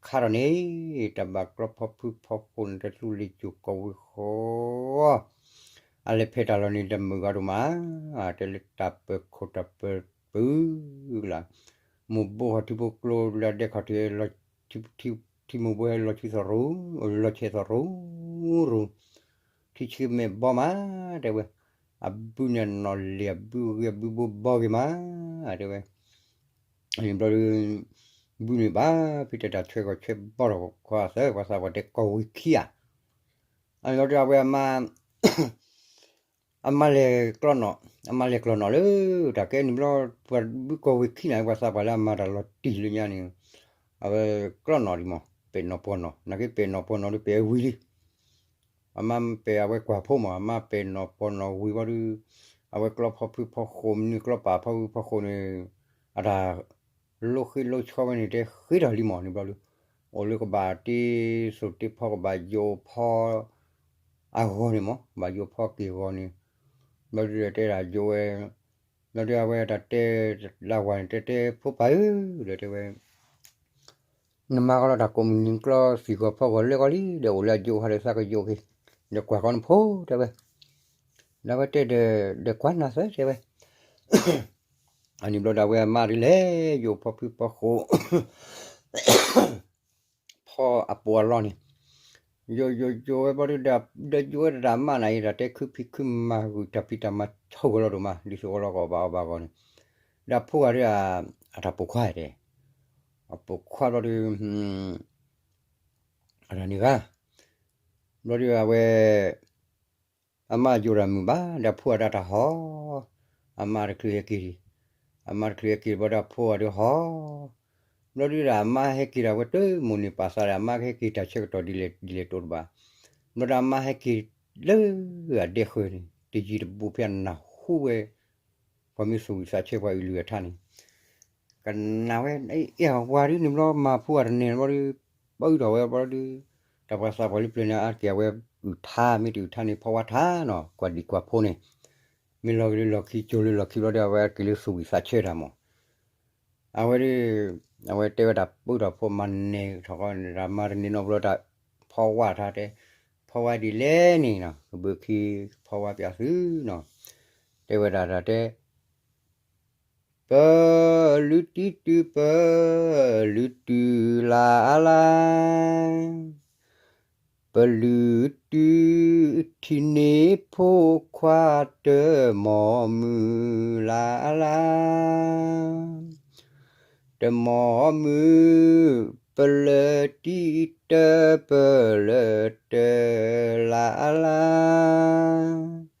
ခါထီၣ်န့ၣ် တၢ်ဘၣ်ကျီဖီဖုဖီဃိန့ၣ် တသူလ့ၤစိၤကီၢ်ဝံၤဃီ အလဲၤဖဲတၢ်လီၢ်န့ၣ် တမုာ်ဂၤဒိၣ်မး, တဲလၢတၢ်ပၢၤခိၣ်တၢ်ပၢၤပုၢ်လၢ်, မိၢ်ဘိဟီၣ်ထံဖိကျိလၢဒဲခီၣ်ထံး ထံမိၢ်ဘိဟဲလီၤဆံသရိၤ, လီၤဆဲးသရိၤရိၤ, ထံဆှံမဲာ်ဘီမး, တဲဝဲ, အဘုန့ၣ်နီၢ်လံၤ အဘုဂ့ၤ အဘုဘိဘီဂ့ၤမး, တဲဝဲ န့ၣ်ဘျီဒီး ဘုန့ၣ်ဘၣ်ဖဲတဲတၢ်ဆွဲဂီၤဆွဲဘီထီၣ်ခွါသၢ ပှၤသးပှၢ်တဲကီၢ်ဝံၤခံဂၤ, အန့ၣ်ဘျီဒီးအဝဲအမါ အမါလဲၤကျီနီၣ်, အမါလဲၤကျီနီၣ်လၢ တၢ်ကဲန့ၣ်ဘျီ ပှၤဘုကီၢ်ဝံၤခံဂၤန့ၣ် ပှၤသးပှၢ်လၢအမၤတၢ်လီၤတံၢ်လၢညါန့ၣ်, အဝဲကျီနီၣ်လံမး, ပဲာ်နီၣ်ပှီၢ်နီၣ်, နာ်က့ပဲာ်နီၣ်ပှီၢ်နီၣ်ဒီးပဲာ်ဝံၤလံ အမါပဲာ်အဝဲကွၢ်ဖိမး အမါပဲာ်နီၣ်ပှီၢ်နီၣ်ဝံၤဘျီဒီး အဝဲကျီဖီဖုဖီဃိၣ်မနုၤကျီပာ်ဖီဖုဖီဃိၣ်န့ၣ် အတၢ်လိဃ့လိဆီဝဲန့ၣ် တဲဃ့ထီၣ်လံမးန့ၣ်ဘျီဒီး အိၣ်လၢကဘၣ်တ့သိၣ်တ့ဖီ ကဘၣ်ယိးဖီအဂီၢ်န့ၣ်မး ကဘၣ်ယိးဖီက့ၢ်ဂီၤန့ၣ် ဘျီဒီးတဲဒၣ်ယိးဝဲ ဘျီဒီးအဝဲတၢ်တဲလၢဝၤန့ၣ် တဲတဲဖိပၢ်ဧၢ ဒီးတဲဝဲ နမၤကီလီၤတၢ်ကိးမုၢ်နံၤကျီသံၣ်ဂီၤဖီဂီၤလၢကီလံ ဒီးအိၣ်လၢအယိးဟးဒီးသးကယိးက့ၤ ဒီးကွၢ်ကီနဖိတဲဝဲ ဒီးအဝဲတဲဒီး ဒီးကွၢ်နၤသၢတဲဝဲ အန့ၣ်ဘျီဒီးအဝဲအမါဒ်လဲၣ် ယိးဖီဖုဖီဃိၣ် ဖီအပိာ်အလီၢ်န့ၣ် ယိးယိးယိးဝဲဘျီဒုး ဒီးယိးဝဲတၢ်မါနၤအံၤ တၢ်တဲခုဖံးခုမၤဂုာ်တၢ်ဖံးတၢ်မၤဆိၣ်ဂီၤလီၤဒိၣ်မး ဒ်သိးအီလီၤကအီၣ်ဘၣ်အီဘၣ်ဂီၢ်န့ၣ် ဒီးအဖိဂၤဒုး အတၢ်ပိာ်ခွါတဲ အပိာ်ခွါဘျီဒုး အတၢ်န့ၣ်ဂၤ ဘျီဒုးအဝဲ အမါယိးတၢ်မုာ်ဘၣ် ဒီးအဖိအတၢ်တၢ်ဟီၣ် အမါတချုးဟဲက့ၤ အမါတချုးဟဲက့ၤဘျီဒီးအဖိအဒုးဟီၣ် ဘျီဒုးဒီးအမါဟဲက့ၤဒီးအဝဲတမုၢ်န့ၣ်ပာ်သးဒီးအမါကဟဲက့ၤတၢ်ဆၢကတီၢ်ဒ်လဲၣ်ဒ်လဲၣ်တအိၣ်တဘၣ် ဘျီဒီးအမါဟဲက့ၤလၢအဒဲဃၢၤန့ၣ် တယံာ်တဘူးဖဲအနၢ်ဟူဝဲ ပှၤမ့ၢ်သူၣ်ဝံၣ်သးဆၢပှၤအလုၢ်အထါန့ၣ် ကနၣ်ဝဲ အဲၣ်ဝၤဒုးန့ၣ်ဘျီမၤဖိအတန့ၢ်ဘျီဒုး ပအုးထီၣ်ဝဲဘျီဒုး တၢ်ပှၤသးပှၢ်လၢပျၢၤန့ၣ် အါတက့ၢ်အဝဲအုၣ်ထါ မ့ၢ်တအုၣ်ထါန့ၣ် ဖီဝါထါနီၤ ကွၢ်ဒံၣ်ကွၢ်ဖိန့ၣ် မ့ၢ်လီၤက့ၤလၢလီၢ်ခံကၠိလၢလီၢ်ခံဘျီဒီး အဝဲက့ၤလၢသူၣ်ဝံၣ်သးဆၢတၢ်မး အဝဲဒုး အဝဲတဲဝဲတၢ်ပၢတၢ်ဖိမၤန့ၢ်ထီၣ်ဃီန့ၣ် တၢ်မၤတန့ၢ်နီတဘျီတၢ် ဖီဝါထါတဲ ဖီဝါဒ်လဲၣ်န့ၣ်နီၤ ကဘုးခံဖီဝါပၠးသုနီၤ တဲဝဲဒၣ်တၢ်တဲ ပလုၢ်တံၢ်တုၤ ပလုၢ်တုၤလၢ်လၢ် ပလုၢ်တုၤထံၣ်န့ၢ်ဖိခွါတမီၢ်မုၢ်လၢ်လၢ် တမီၢ်မုၢ် ပလၢတံၢ်တၢ် ပလၢတၢ်လၢ်လၢ်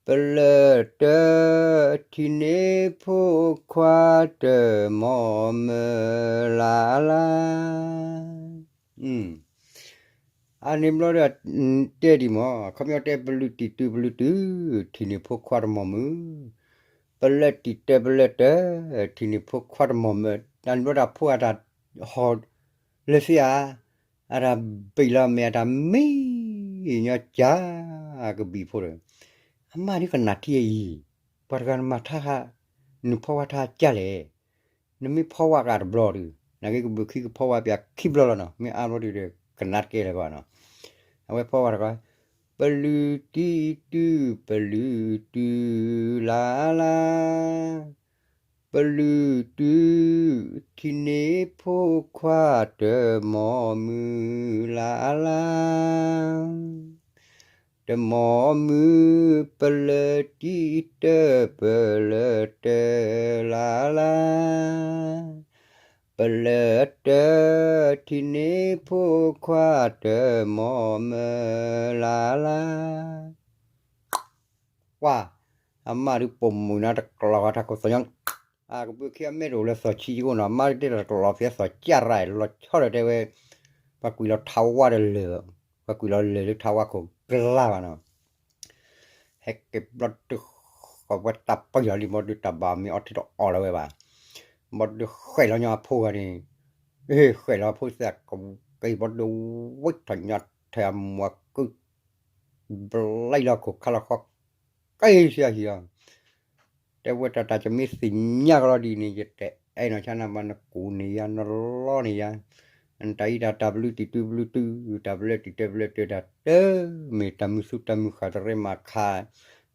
ပလၢတၢ် ထံၣ်န့ၢ်ဖိခွါတမီၢ်မုၢ်လၢ်လၢ် အန့ၣ်ဘျီဒီး တဲဒံးမး အခီပညီတဲ ပလုၢ်တံၢ်တုၤ ပလုၢ်တုၤ ထံၣ်န့ၢ်ဖိခွါတမီၢ်မုၢ်, ပလၢတံၢ်တၢ် ပလၢတၢ် ထံၣ်န့ၢ်ဖိခွါတမီၢ်မုၢ်, တၢ်န့ၣ်ဘျီတၢ်ဖိအတၢ်ဟီၣ်လၢသ့ဧါ, အတၢ်ဘံၣ်လီၤမဲာ် အတၢ်မံညီကၢ်ကဘံၣ်ဖိဒီး အမါဒ်ကနၣ်ထံအံၤ, ပှၤတဂၤနမၤထါဟး နဖီဝါထါကၢ်လဲၣ် နမ့ၢ်ဖီဝါကးတဘျီဒီး နာ်က့ကဘုးခံကဖီဝါပၠးခံဘျီလီၤနီၤ, မ့ၢ်အါဘျီဒီး ကနၣ်တကဲလၢၤဘၣ်နီၤ, အဝဲဖီဝါတခီ, ပလုၢ်တံၢ်တုၤ ပလုၢ်တုၤလၢ်လၢ်, ပလုၢ်တုၤ ထံၣ်န့ၢ်ဖိခွါတမီၢ်မုၢ်လၢ်လၢ် တမီၢ်မုၢ် ပလၢတံၢ်တၢ် ပလၢတၢ်လၢ်လၢ်, ပလၢတၢ် ထံၣ်န့ၢ်ဖိခွါတမီၢ်မုၢ်လၢ်လၢ်, ကွၢ်, အမါဒုးပိာ်မုၣ်နၤတကျိၤဂၤထးခိၣ်သီၣ်ညီ, အကဘုးခံအမဲာ်တအိၣ်လၢသီၣ်ဆံးယိနီၤ, အမါဒုးတဲတၢ်တကျိၤဖဲသီၣ်ကၢ်ရၢ် လီၤဆီဒီးတဲဝဲ, ပှၤကွံာ်လီၤထးဝါဒီးလၢၢ်, ပှၤကွံာ်လီၤလၢၢ်လၢထးဝါခိၣ်ကလါဘၣ်နီၤ ဟဲက့ၤဘျီဒုးဃီၤဝဲတၢ်ပၢၢ်လီၤလံ ဘျီဒုးတၢ်ဘၣ်မ့ၢ်အီထံတအီၣ်လၢၤဝဲဘၣ်, ဘျီဒုးဃဲၣ်လီၤညီအဖိဂၤန့ၣ်, ဃဲၣ်လီၤအဖိသ့ၣ်ကက့ၤဘျီဒုးဝဲထီၣ်ညီထဲအမူအကု ဘျီလီၤခိၣ်ခါလီၤဃီ က့ၤဆံအဟံၣ်လီၤ, တဲဝဲတၢ်တၢ်ကမ့ၢ်သ့ၣ်ညါကလီၤဒ်န့ၣ် ယတအဲၣ်နီၤဆါနၤဘၣ် နကူးန့ၢ်ယၤ နလီန့ၢ်ယၤ, နတၢ်အံၤတၢ်တၢ်ပလုတံၢ်တုၤပလုတုၤ တၢ်ပလၢတံၢ်တဲပလၢတဲတၢ်တမ့ၢ်တၢ်မုၢ်သူတၢ်မုၢ်ဃၢ်တရဲမၤခါ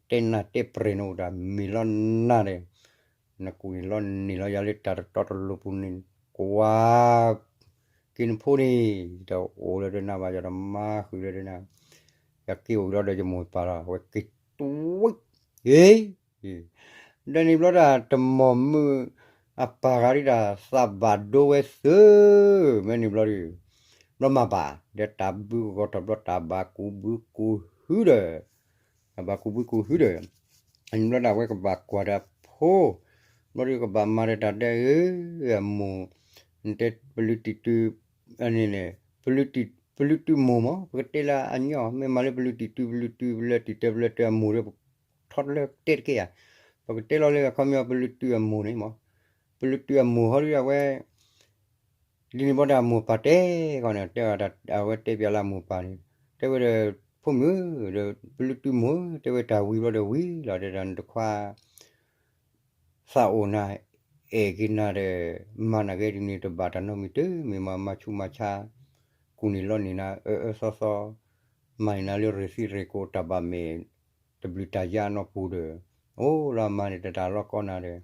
တဲနၢ်တဲပြဲၤနအိၣ်တၢ်မ့ၢ်လီၤနၤဒီး နကူၣ်န့ၣ်လီၤန့ၢ်လီၤယၤလၢတၢ်တတီတလိၤပူၤန့ၣ် ကွၢ်က့ၤနဖိန့ၣ် တအိၣ်လၢဒၢးနၤဘၣ် ယတမၤဃုာ်လၢဒၢးနၤ ယက့ၤအိၣ်လီၤဒီးယမိၢ်ပၢ်လီၤ အဝဲက့ၤတွံၢ် အ့ ဒီးန့ၣ်ဘျီဒၣ် တမီၢ်မုၢ်အပၢ်ဂၤဒ်တၢ်သးဘၣ်ဒိဝဲသု မ့ၢ်န့ၣ်ဘျီဒုး ဘျီမၤဘၣ် ဒီးတၢ်ဘုကဂီၤထီၣ်ဘျီတၢ်ဘၣ်ကူးဘုကူးဟုဒီး တၢ်ဘၣ်ကူးဘုကူးဟုဒီး အန့ၣ်ဘျီဒၣ်ဝဲကဘၣ်ကွၢ်ဒီးအဖိ ဘျီဒုးကဘၣ်မၤဒီးတၢ်ဒဲးဧၢ အမိၢ် နတဲပလုတံၢ်တုၤ အန့ၣ်န့ၣ် ပလုတံၢ် ပလုတုၤမိၢ်မး ပကတဲလၢအညီ မ့ၢ်မၤလၢပလုတံၢ် တုၤပလုတုၤ ပလၢတံၢ်တဲပလၢတဲအမိၢ်ဒီး ထီတလၢတဲတက့ၢ်ဧါ, ပကတဲလီၤလၢအခီပညီ ပလုတုၤအမိၢ်န့ၣ်မး, ပလုတုၤအမိၢ်ဟီဒုးအဝဲ ဒ်န့ၣ်ဘျီဒီးအမိၢ်ပၢ်တဲဃီန့ၣ် တဲအဝဲတဲပျးလၢအမိၢ်ပၢ်န့ၣ် တဲဝဲဒီး ဖိမုၣ်ဧၢ ဒီးပလုတုၤမိၢ်ဧၢ တဲဝဲတၢ်ဝံၤဘျီဒီးဝံၤလီၤ တဲဒၣ်နတခွါ သးအိၣ်နၤ အဲၣ်က့ၤနၤဒီး မၤနၤကဲဒ်န့ၣ် တဘၣ်တၢ်နီတမံၤတမံၤမး မၤဆူးမၤဆါ ကူၣ်န့ၢ်လီန့ၢ်နၤ အၢအၢသီသီ မၤန့ၢ်နၤလၢရ့ၣ်သံရ့ၣ်ကိးတၢ်ဘၣ်မဲာ် တဘျုးတၢ်ယါနီၢ်ပူၤဒီး အိၣ်လီၤမၤန့ၢ်တၢ်လီၢ်ကီနၤဒီး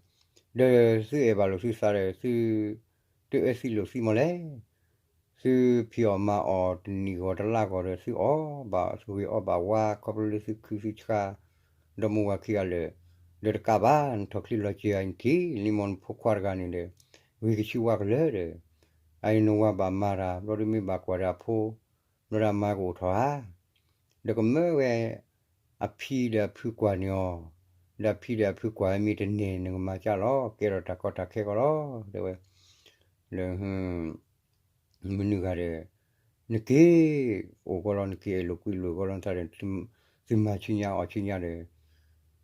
ဒီးသုအဲၣ်ဘၣ်လိာ်သုသးဒီး သုတအၢသံလိာ်သံမးလဲၣ် သုဖံးအီၣ်မၤအီၣ်တနံၣ်ဂီၤတလါဂီၤဒီး သုအီၣ်ဘၣ်သုဂ့ၤအီၣ်ဘၣ်ဝါ ခီဖျိလၢသုခုသုဆှါ ဒီမါဝၤခံဂၤလၢာ် ဒီးတကးဘၣ် နထီၣ်ချံလီၤစၢၤအနထံၣ် လံမီၢ်နဖိခွါတဂၤန့ၣ်ဒီး ဂ့ၤကဆူဝါကလၢာ်ဒီး အအံၤနဝၤဘၣ်မၤတၢ် ဘျီဒုးမ့ၢ်ဘၣ်ကွၢ်ဒီးအဖိ ဘျီဒုးအမါကအိၣ်ထီၣ်ဧါ ဒီးကမၢဝဲ အဖံဒီးအဖုကွၢ်န့ၢ်အီၤ, ဒီးအဖံဒီးအဖုကွၢ်မ့ၢ်တန့ၢ် နကမၤကၢ်လီၤ ကဲထီၣ်တၢ်ကီတၢ်ခဲကီလီၤ တဲဝဲ လၢ မနုၤဂၤဒီး နက့ၤအိၣ်ကီလီၤ နက့ၤအဲၣ်လိာ်ကွံလိာ်ကီလီၤ နသးဒီး သုမၤဆူညါအီၣ်ဆူညါဒီး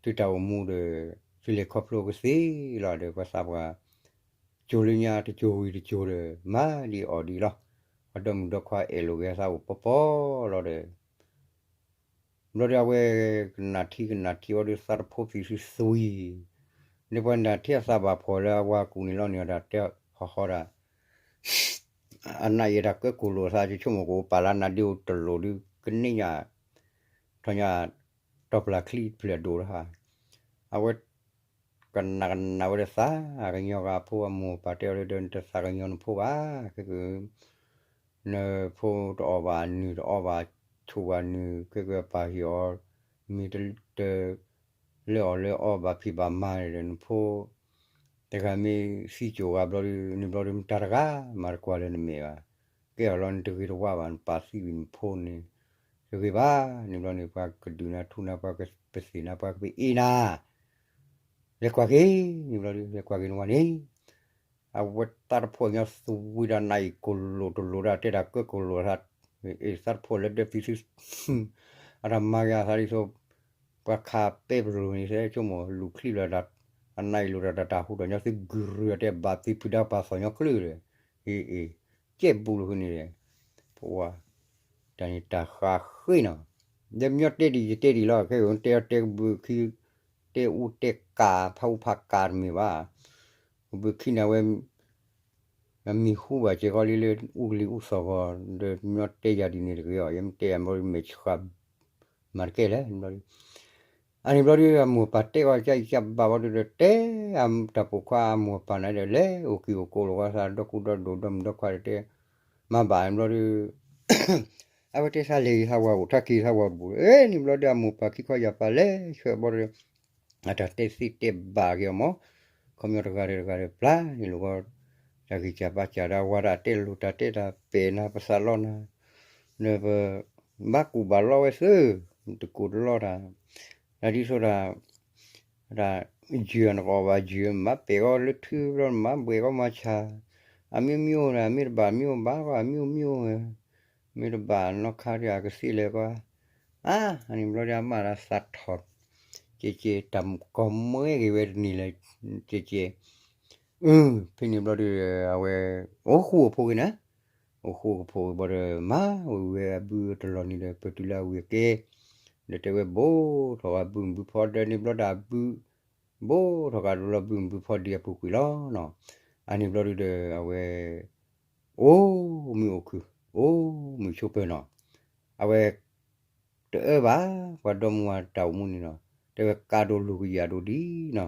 သုတၢ်အိၣ်မူဒီး သုလဲၤခီဖျိကသ့လီၤဒီး ပှၤသးပှၢ် ကၠိလၢညါတကၠိဝံၤတကၠိဒီး မၤဒ်အီၣ်ဒ်အံၤလီၤ. ပှၤဒီမုၣ်ဒီခွါအဲၣ်လိာ်က့ၤသးအိၣ်ပီပီလီၤဒီး ဘျီဒီးအဝဲ ကနၣ်ထံကနၣ်ထံဝံၤဒီး သးတဖိဖံးသုသွံၣ်, ဒီးပှၤနၢ်ထံအသးဘၣ်ဖှီၣ်လၢအဝၤကူၣ်န့ၢ်လီန့ၢ်အီၤတၢ်တဲဟီၣ်ဟီၣ်ဒၣ် အနၢ်ယဲတၢ်ကၢကိၢ်လိာ်အသး ယဆိကမိၣ်ကအိၣ်ပာ်လၢနၢ်ဒ့အိၣ်တလိာ်ဒုး ကန့ၢ်ညါ ထီၣ်ညါ တီၢ်ပျၢ်ချံတဖျၢၣ်အဒိၣ်တဟါ, အဝဲ ကနၣ်ကနၣ်ဝဲဒီးသးကညီၤဂၤအဖိအမိၢ်အပၢ်တဲအီၤလၢဒီး နတသးကညီၤနဖိဘၣ်, ခဲက နဖိတအီၣ်ဘၣ်နုၢ် တအီဘၣ်ဆိၣ်ဘၣ်နုၢ် ခဲကအပၢ်ဟ့ၣ်အီၤ မ့ၢ်တ လၢအီၣ်လၢအီဘၣ်ဖံးဘၣ်မၤန့ၣ်ဒီး နဖိ တဂၤမ့ၢ်သံကိၣ်ဂၤဘျီဒုး န့ၣ်ဘျီဒုး မတၤတဂၤ မၤတကွၢ်လၢနမဲာ်ဘၣ်, ကဲအီၤလီၤ နတဂ့ၤတဝါဘၣ် နပာ်သံဝံၤနဖိန့ၣ် တဂ့ၤဘၣ်, န့ၣ်ဘျီန့ၣ် ပှၤကဒုးနၤထူနၤ ပှၤကပသ့ၣ်နၤ ပှၤကပအ့နၤ လဲၤကွၢ်က့ၤ, န့ၣ်ဘျီဒုး လဲၤကွၢ်က့ၤနဝၤန့ၣ် အဝဲသးတဖိအညီသူဝံၤဒီးနၢ်အံၤကိၢ်လိာ်တလိာ်ဒၣ် တဲတၢ်ကၢကိၢ်လိာ်သး, သးတဖိလၢဒၢဖံးသု အတၢ်မၤက့ၤအသးဒ်သိး ပှၤခးပဲပလိာ်န့ၣ် ဆိကမိၣ်လူၤချံလီၤဒီး အနၢ်အံၤလိာ်ဒီးတၢ်ဟူထီၣ်ညီသု ဂုၤရူၤအတဲဘၣ်သံဖုးဒါပာ်သီၣ်ညီကျၢၢ်ဒီး အ့ အ့ ကဲဘူးလိာ်ဃုန့ၣ်ဒီး ပဝၤ တၢ်န့ၣ်တၢ်ဃးဃ့နီၤ, ဒီးမညီတဲဒံးယတဲဒံးလီၤ ခဲအံၤတဲအီၤတဲကဘုးခံ တဲအူတဲကး ဖးအူဖးကးတမ့ၢ်ဘၣ်, ကဘုးခံန့ၣ်ဝဲ အမံၤဟူဘၣ်စ့ၢ်ကီးလံလၢအူကလံၤအူသီၣ်ဂီၤ ဒီးမညီတဲယၤဒ်န့ၣ်တဂ့ၤအီၤ ယမ့ၢ်တဲယၤမ့ၢ်မဲာ်ဆှး မၤတကဲလဲၣ် ဘျီဒုး အန့ၣ်ဘျီဒုး အမိၢ်အပၢ်တဲအီၤ ကၢ်အံၤကၢ်ဘၣ်ဘျီဒုးဒီး တဲအတၢ်ပိာ်ခွါအမိၢ်အပၢ်န့ၣ်ဒီး လဲၤအိၣ်က့ၤအိၣ်ကိးလိာ်ကီသး ဒီကူဒီဒိၣ်ဒီမုၢ်ဒီခွါဒီးတဲ မၤဘၣ်န့ၣ်ဘျီဒုး အဝဲတဲသးလဲၤဂ့ၤသးဝၤအိၣ် ထါက့ၤသးဝၤဘူး အ့ န့ၣ်ဘျီဒုး အမိၢ်အပၢ်ခံခီယၢ်ပၢ်လဲၤဆှၢဘျီဒုး အတၢ်တဲသ့တဲဘၣ်က့ၤအီၤမး, ခီပညီတဂၤဒီးတဂၤဒီးပျၢ်န့ၣ်လိာ်ကီ တၢ်ဂံၢ်စၢ်ဘါစၢ်ဒီး အဝၤဒၣ်တဲလိာ်တၢ်တဲတၢ်ပဲာ်နၤပသးလီနၤ, ဒီးပ ဘၣ်ကူၣ်ဘၣ်လီဝဲသ့, တကူၣ်တလီတၢ်, တၢ်ဒ်သိးတၢ် တၢ်ယုၢ်နကအီၣ်ဘၣ်ယုၢ် မၤပဲာ်ကီလၢထုဘျီ မၤဘှဲးကီမၤဆၣ်, အမျိုးမျိုးတၢ် မ့ၢ်တဘၣ်မျိုးဘၣ်ကီ အမျိုးမျိုးဝဲ, မ့ၢ်တဘၣ်နီၢ်ခါဒီးအကသ့လဲၤကီ, အါ အန့ၣ်ဘျီဒီးအမါဒီးသးထီၣ်, ကဲကဲ တၢ်ကီမွဲက့ၤဝဲတနံၤလၢ ကဲကဲ အ ဖဲန့ၣ်ဘျီဒီး အဝဲ အိၣ်ဃူအိၣ်ဖိးက့ၤနၤ, အိၣ်ဃူအိၣ်ဖိးဘျီဒီး မၤဝဲဝဲအဘုတလီၢ်န့ၣ်ဒီး ပတုၤလၢအဝံၤအကဲ, ဒီးတဲဝဲဘိးထီၣ်ဂၤဘုမုၢ်ဘုဖီဒီးန့ၣ်ဘျီဒီးအဘု, ဘိးထီၣ်ဂၤဒိလီၤဘုမုၢ်ဘုဖီဒံးအပူၤကွံာ်လီၤနီၤ, အန့ၣ်ဘျီဒီး အဝဲ အိၣ်မုာ် အိၣ်မုာ်ဆိးပၢၤနီၤ, အဝဲ တအၢဘၣ် ပှၤဒီမါဝၤတၢ်အိၣ်မူန့ၣ်နီၤ, တဲဝဲကးဒိၣ်လူၤကယၤဒိၣ်ဒံးနီၤ,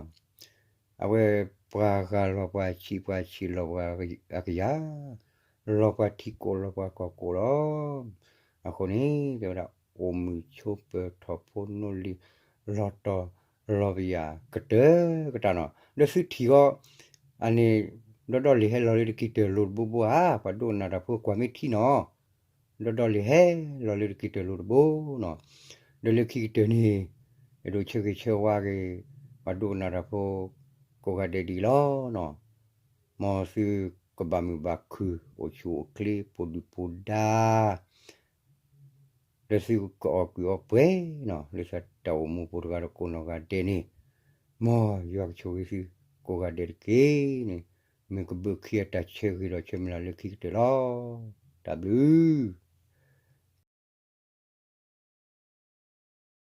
အဝဲပှၤဂၤလီၤပှၤဆံး ပှၤဆံးလီၤပှၤအကယၤ, လီၤပှၤထံကိၣ်လီၤပှၤကီၢ်ကိၣ်လီၤ. အဃိန့ၣ် တဲဝဲဒၣ် အိၣ်မုာ်ဆိးပၢၤထီၣ်ဖိနီၣ်လံၤ လီၤတီၤလီၤပယၤကတၢၢ်ကတၢၢ်နီၤ, ဒီးသုထံၣ်ဃီ အန့ၣ် ဒီဒီလံာ်ဟဲလီၤလၢတက့ၤတၢၢ်လိၤတဘိဘိဧါ, ပှၤဒိကနၣ်တၢ်ဖိကွၢ်မ့ၢ်ထံနီၤ, ဒီဒီလံာ်ဟဲလီၤလၢတက့ၤတၢၢ်လိၤတဘိနီၤ, ဒီးလၢခံကတၢၢ်န့ၣ် အဲၣ်ဒိးဆၢဂ့ၤဆၢဝါက့ၤ ပှၤဒိကနၣ်တၢ်ဖိ ကိးဂၤဒဲးဒ်အံၤလီၤနီၤ, မ်သုကဘၣ်မုာ်ဘၣ်ခုၣ် အိၣ်ဆူၣ်အိၣ်ချ့ ပူၤဒုၣ်ပူၤဒါ ဒီးသုကအီၣ်ကုၢ်အီပှဲၤနီၤ လၢတၢ်အိၣ်မူပူၤတဂၤဒီးကိးနီၢ်ဂၤဒဲးန့ၣ်, မ်ယွၤကဆိၣ်ဂ့ၤသုကိးဂၤဒဲးတက့ၢ်န့ၣ်, မ့ၢ်ကဘၢၣ်ခံအတၢ်ဆၢဂ့ၤဒီးဆၢမုၢ်လၢ်လၢခံကတၢၢ်လီၤ. တၢ်ဘျုး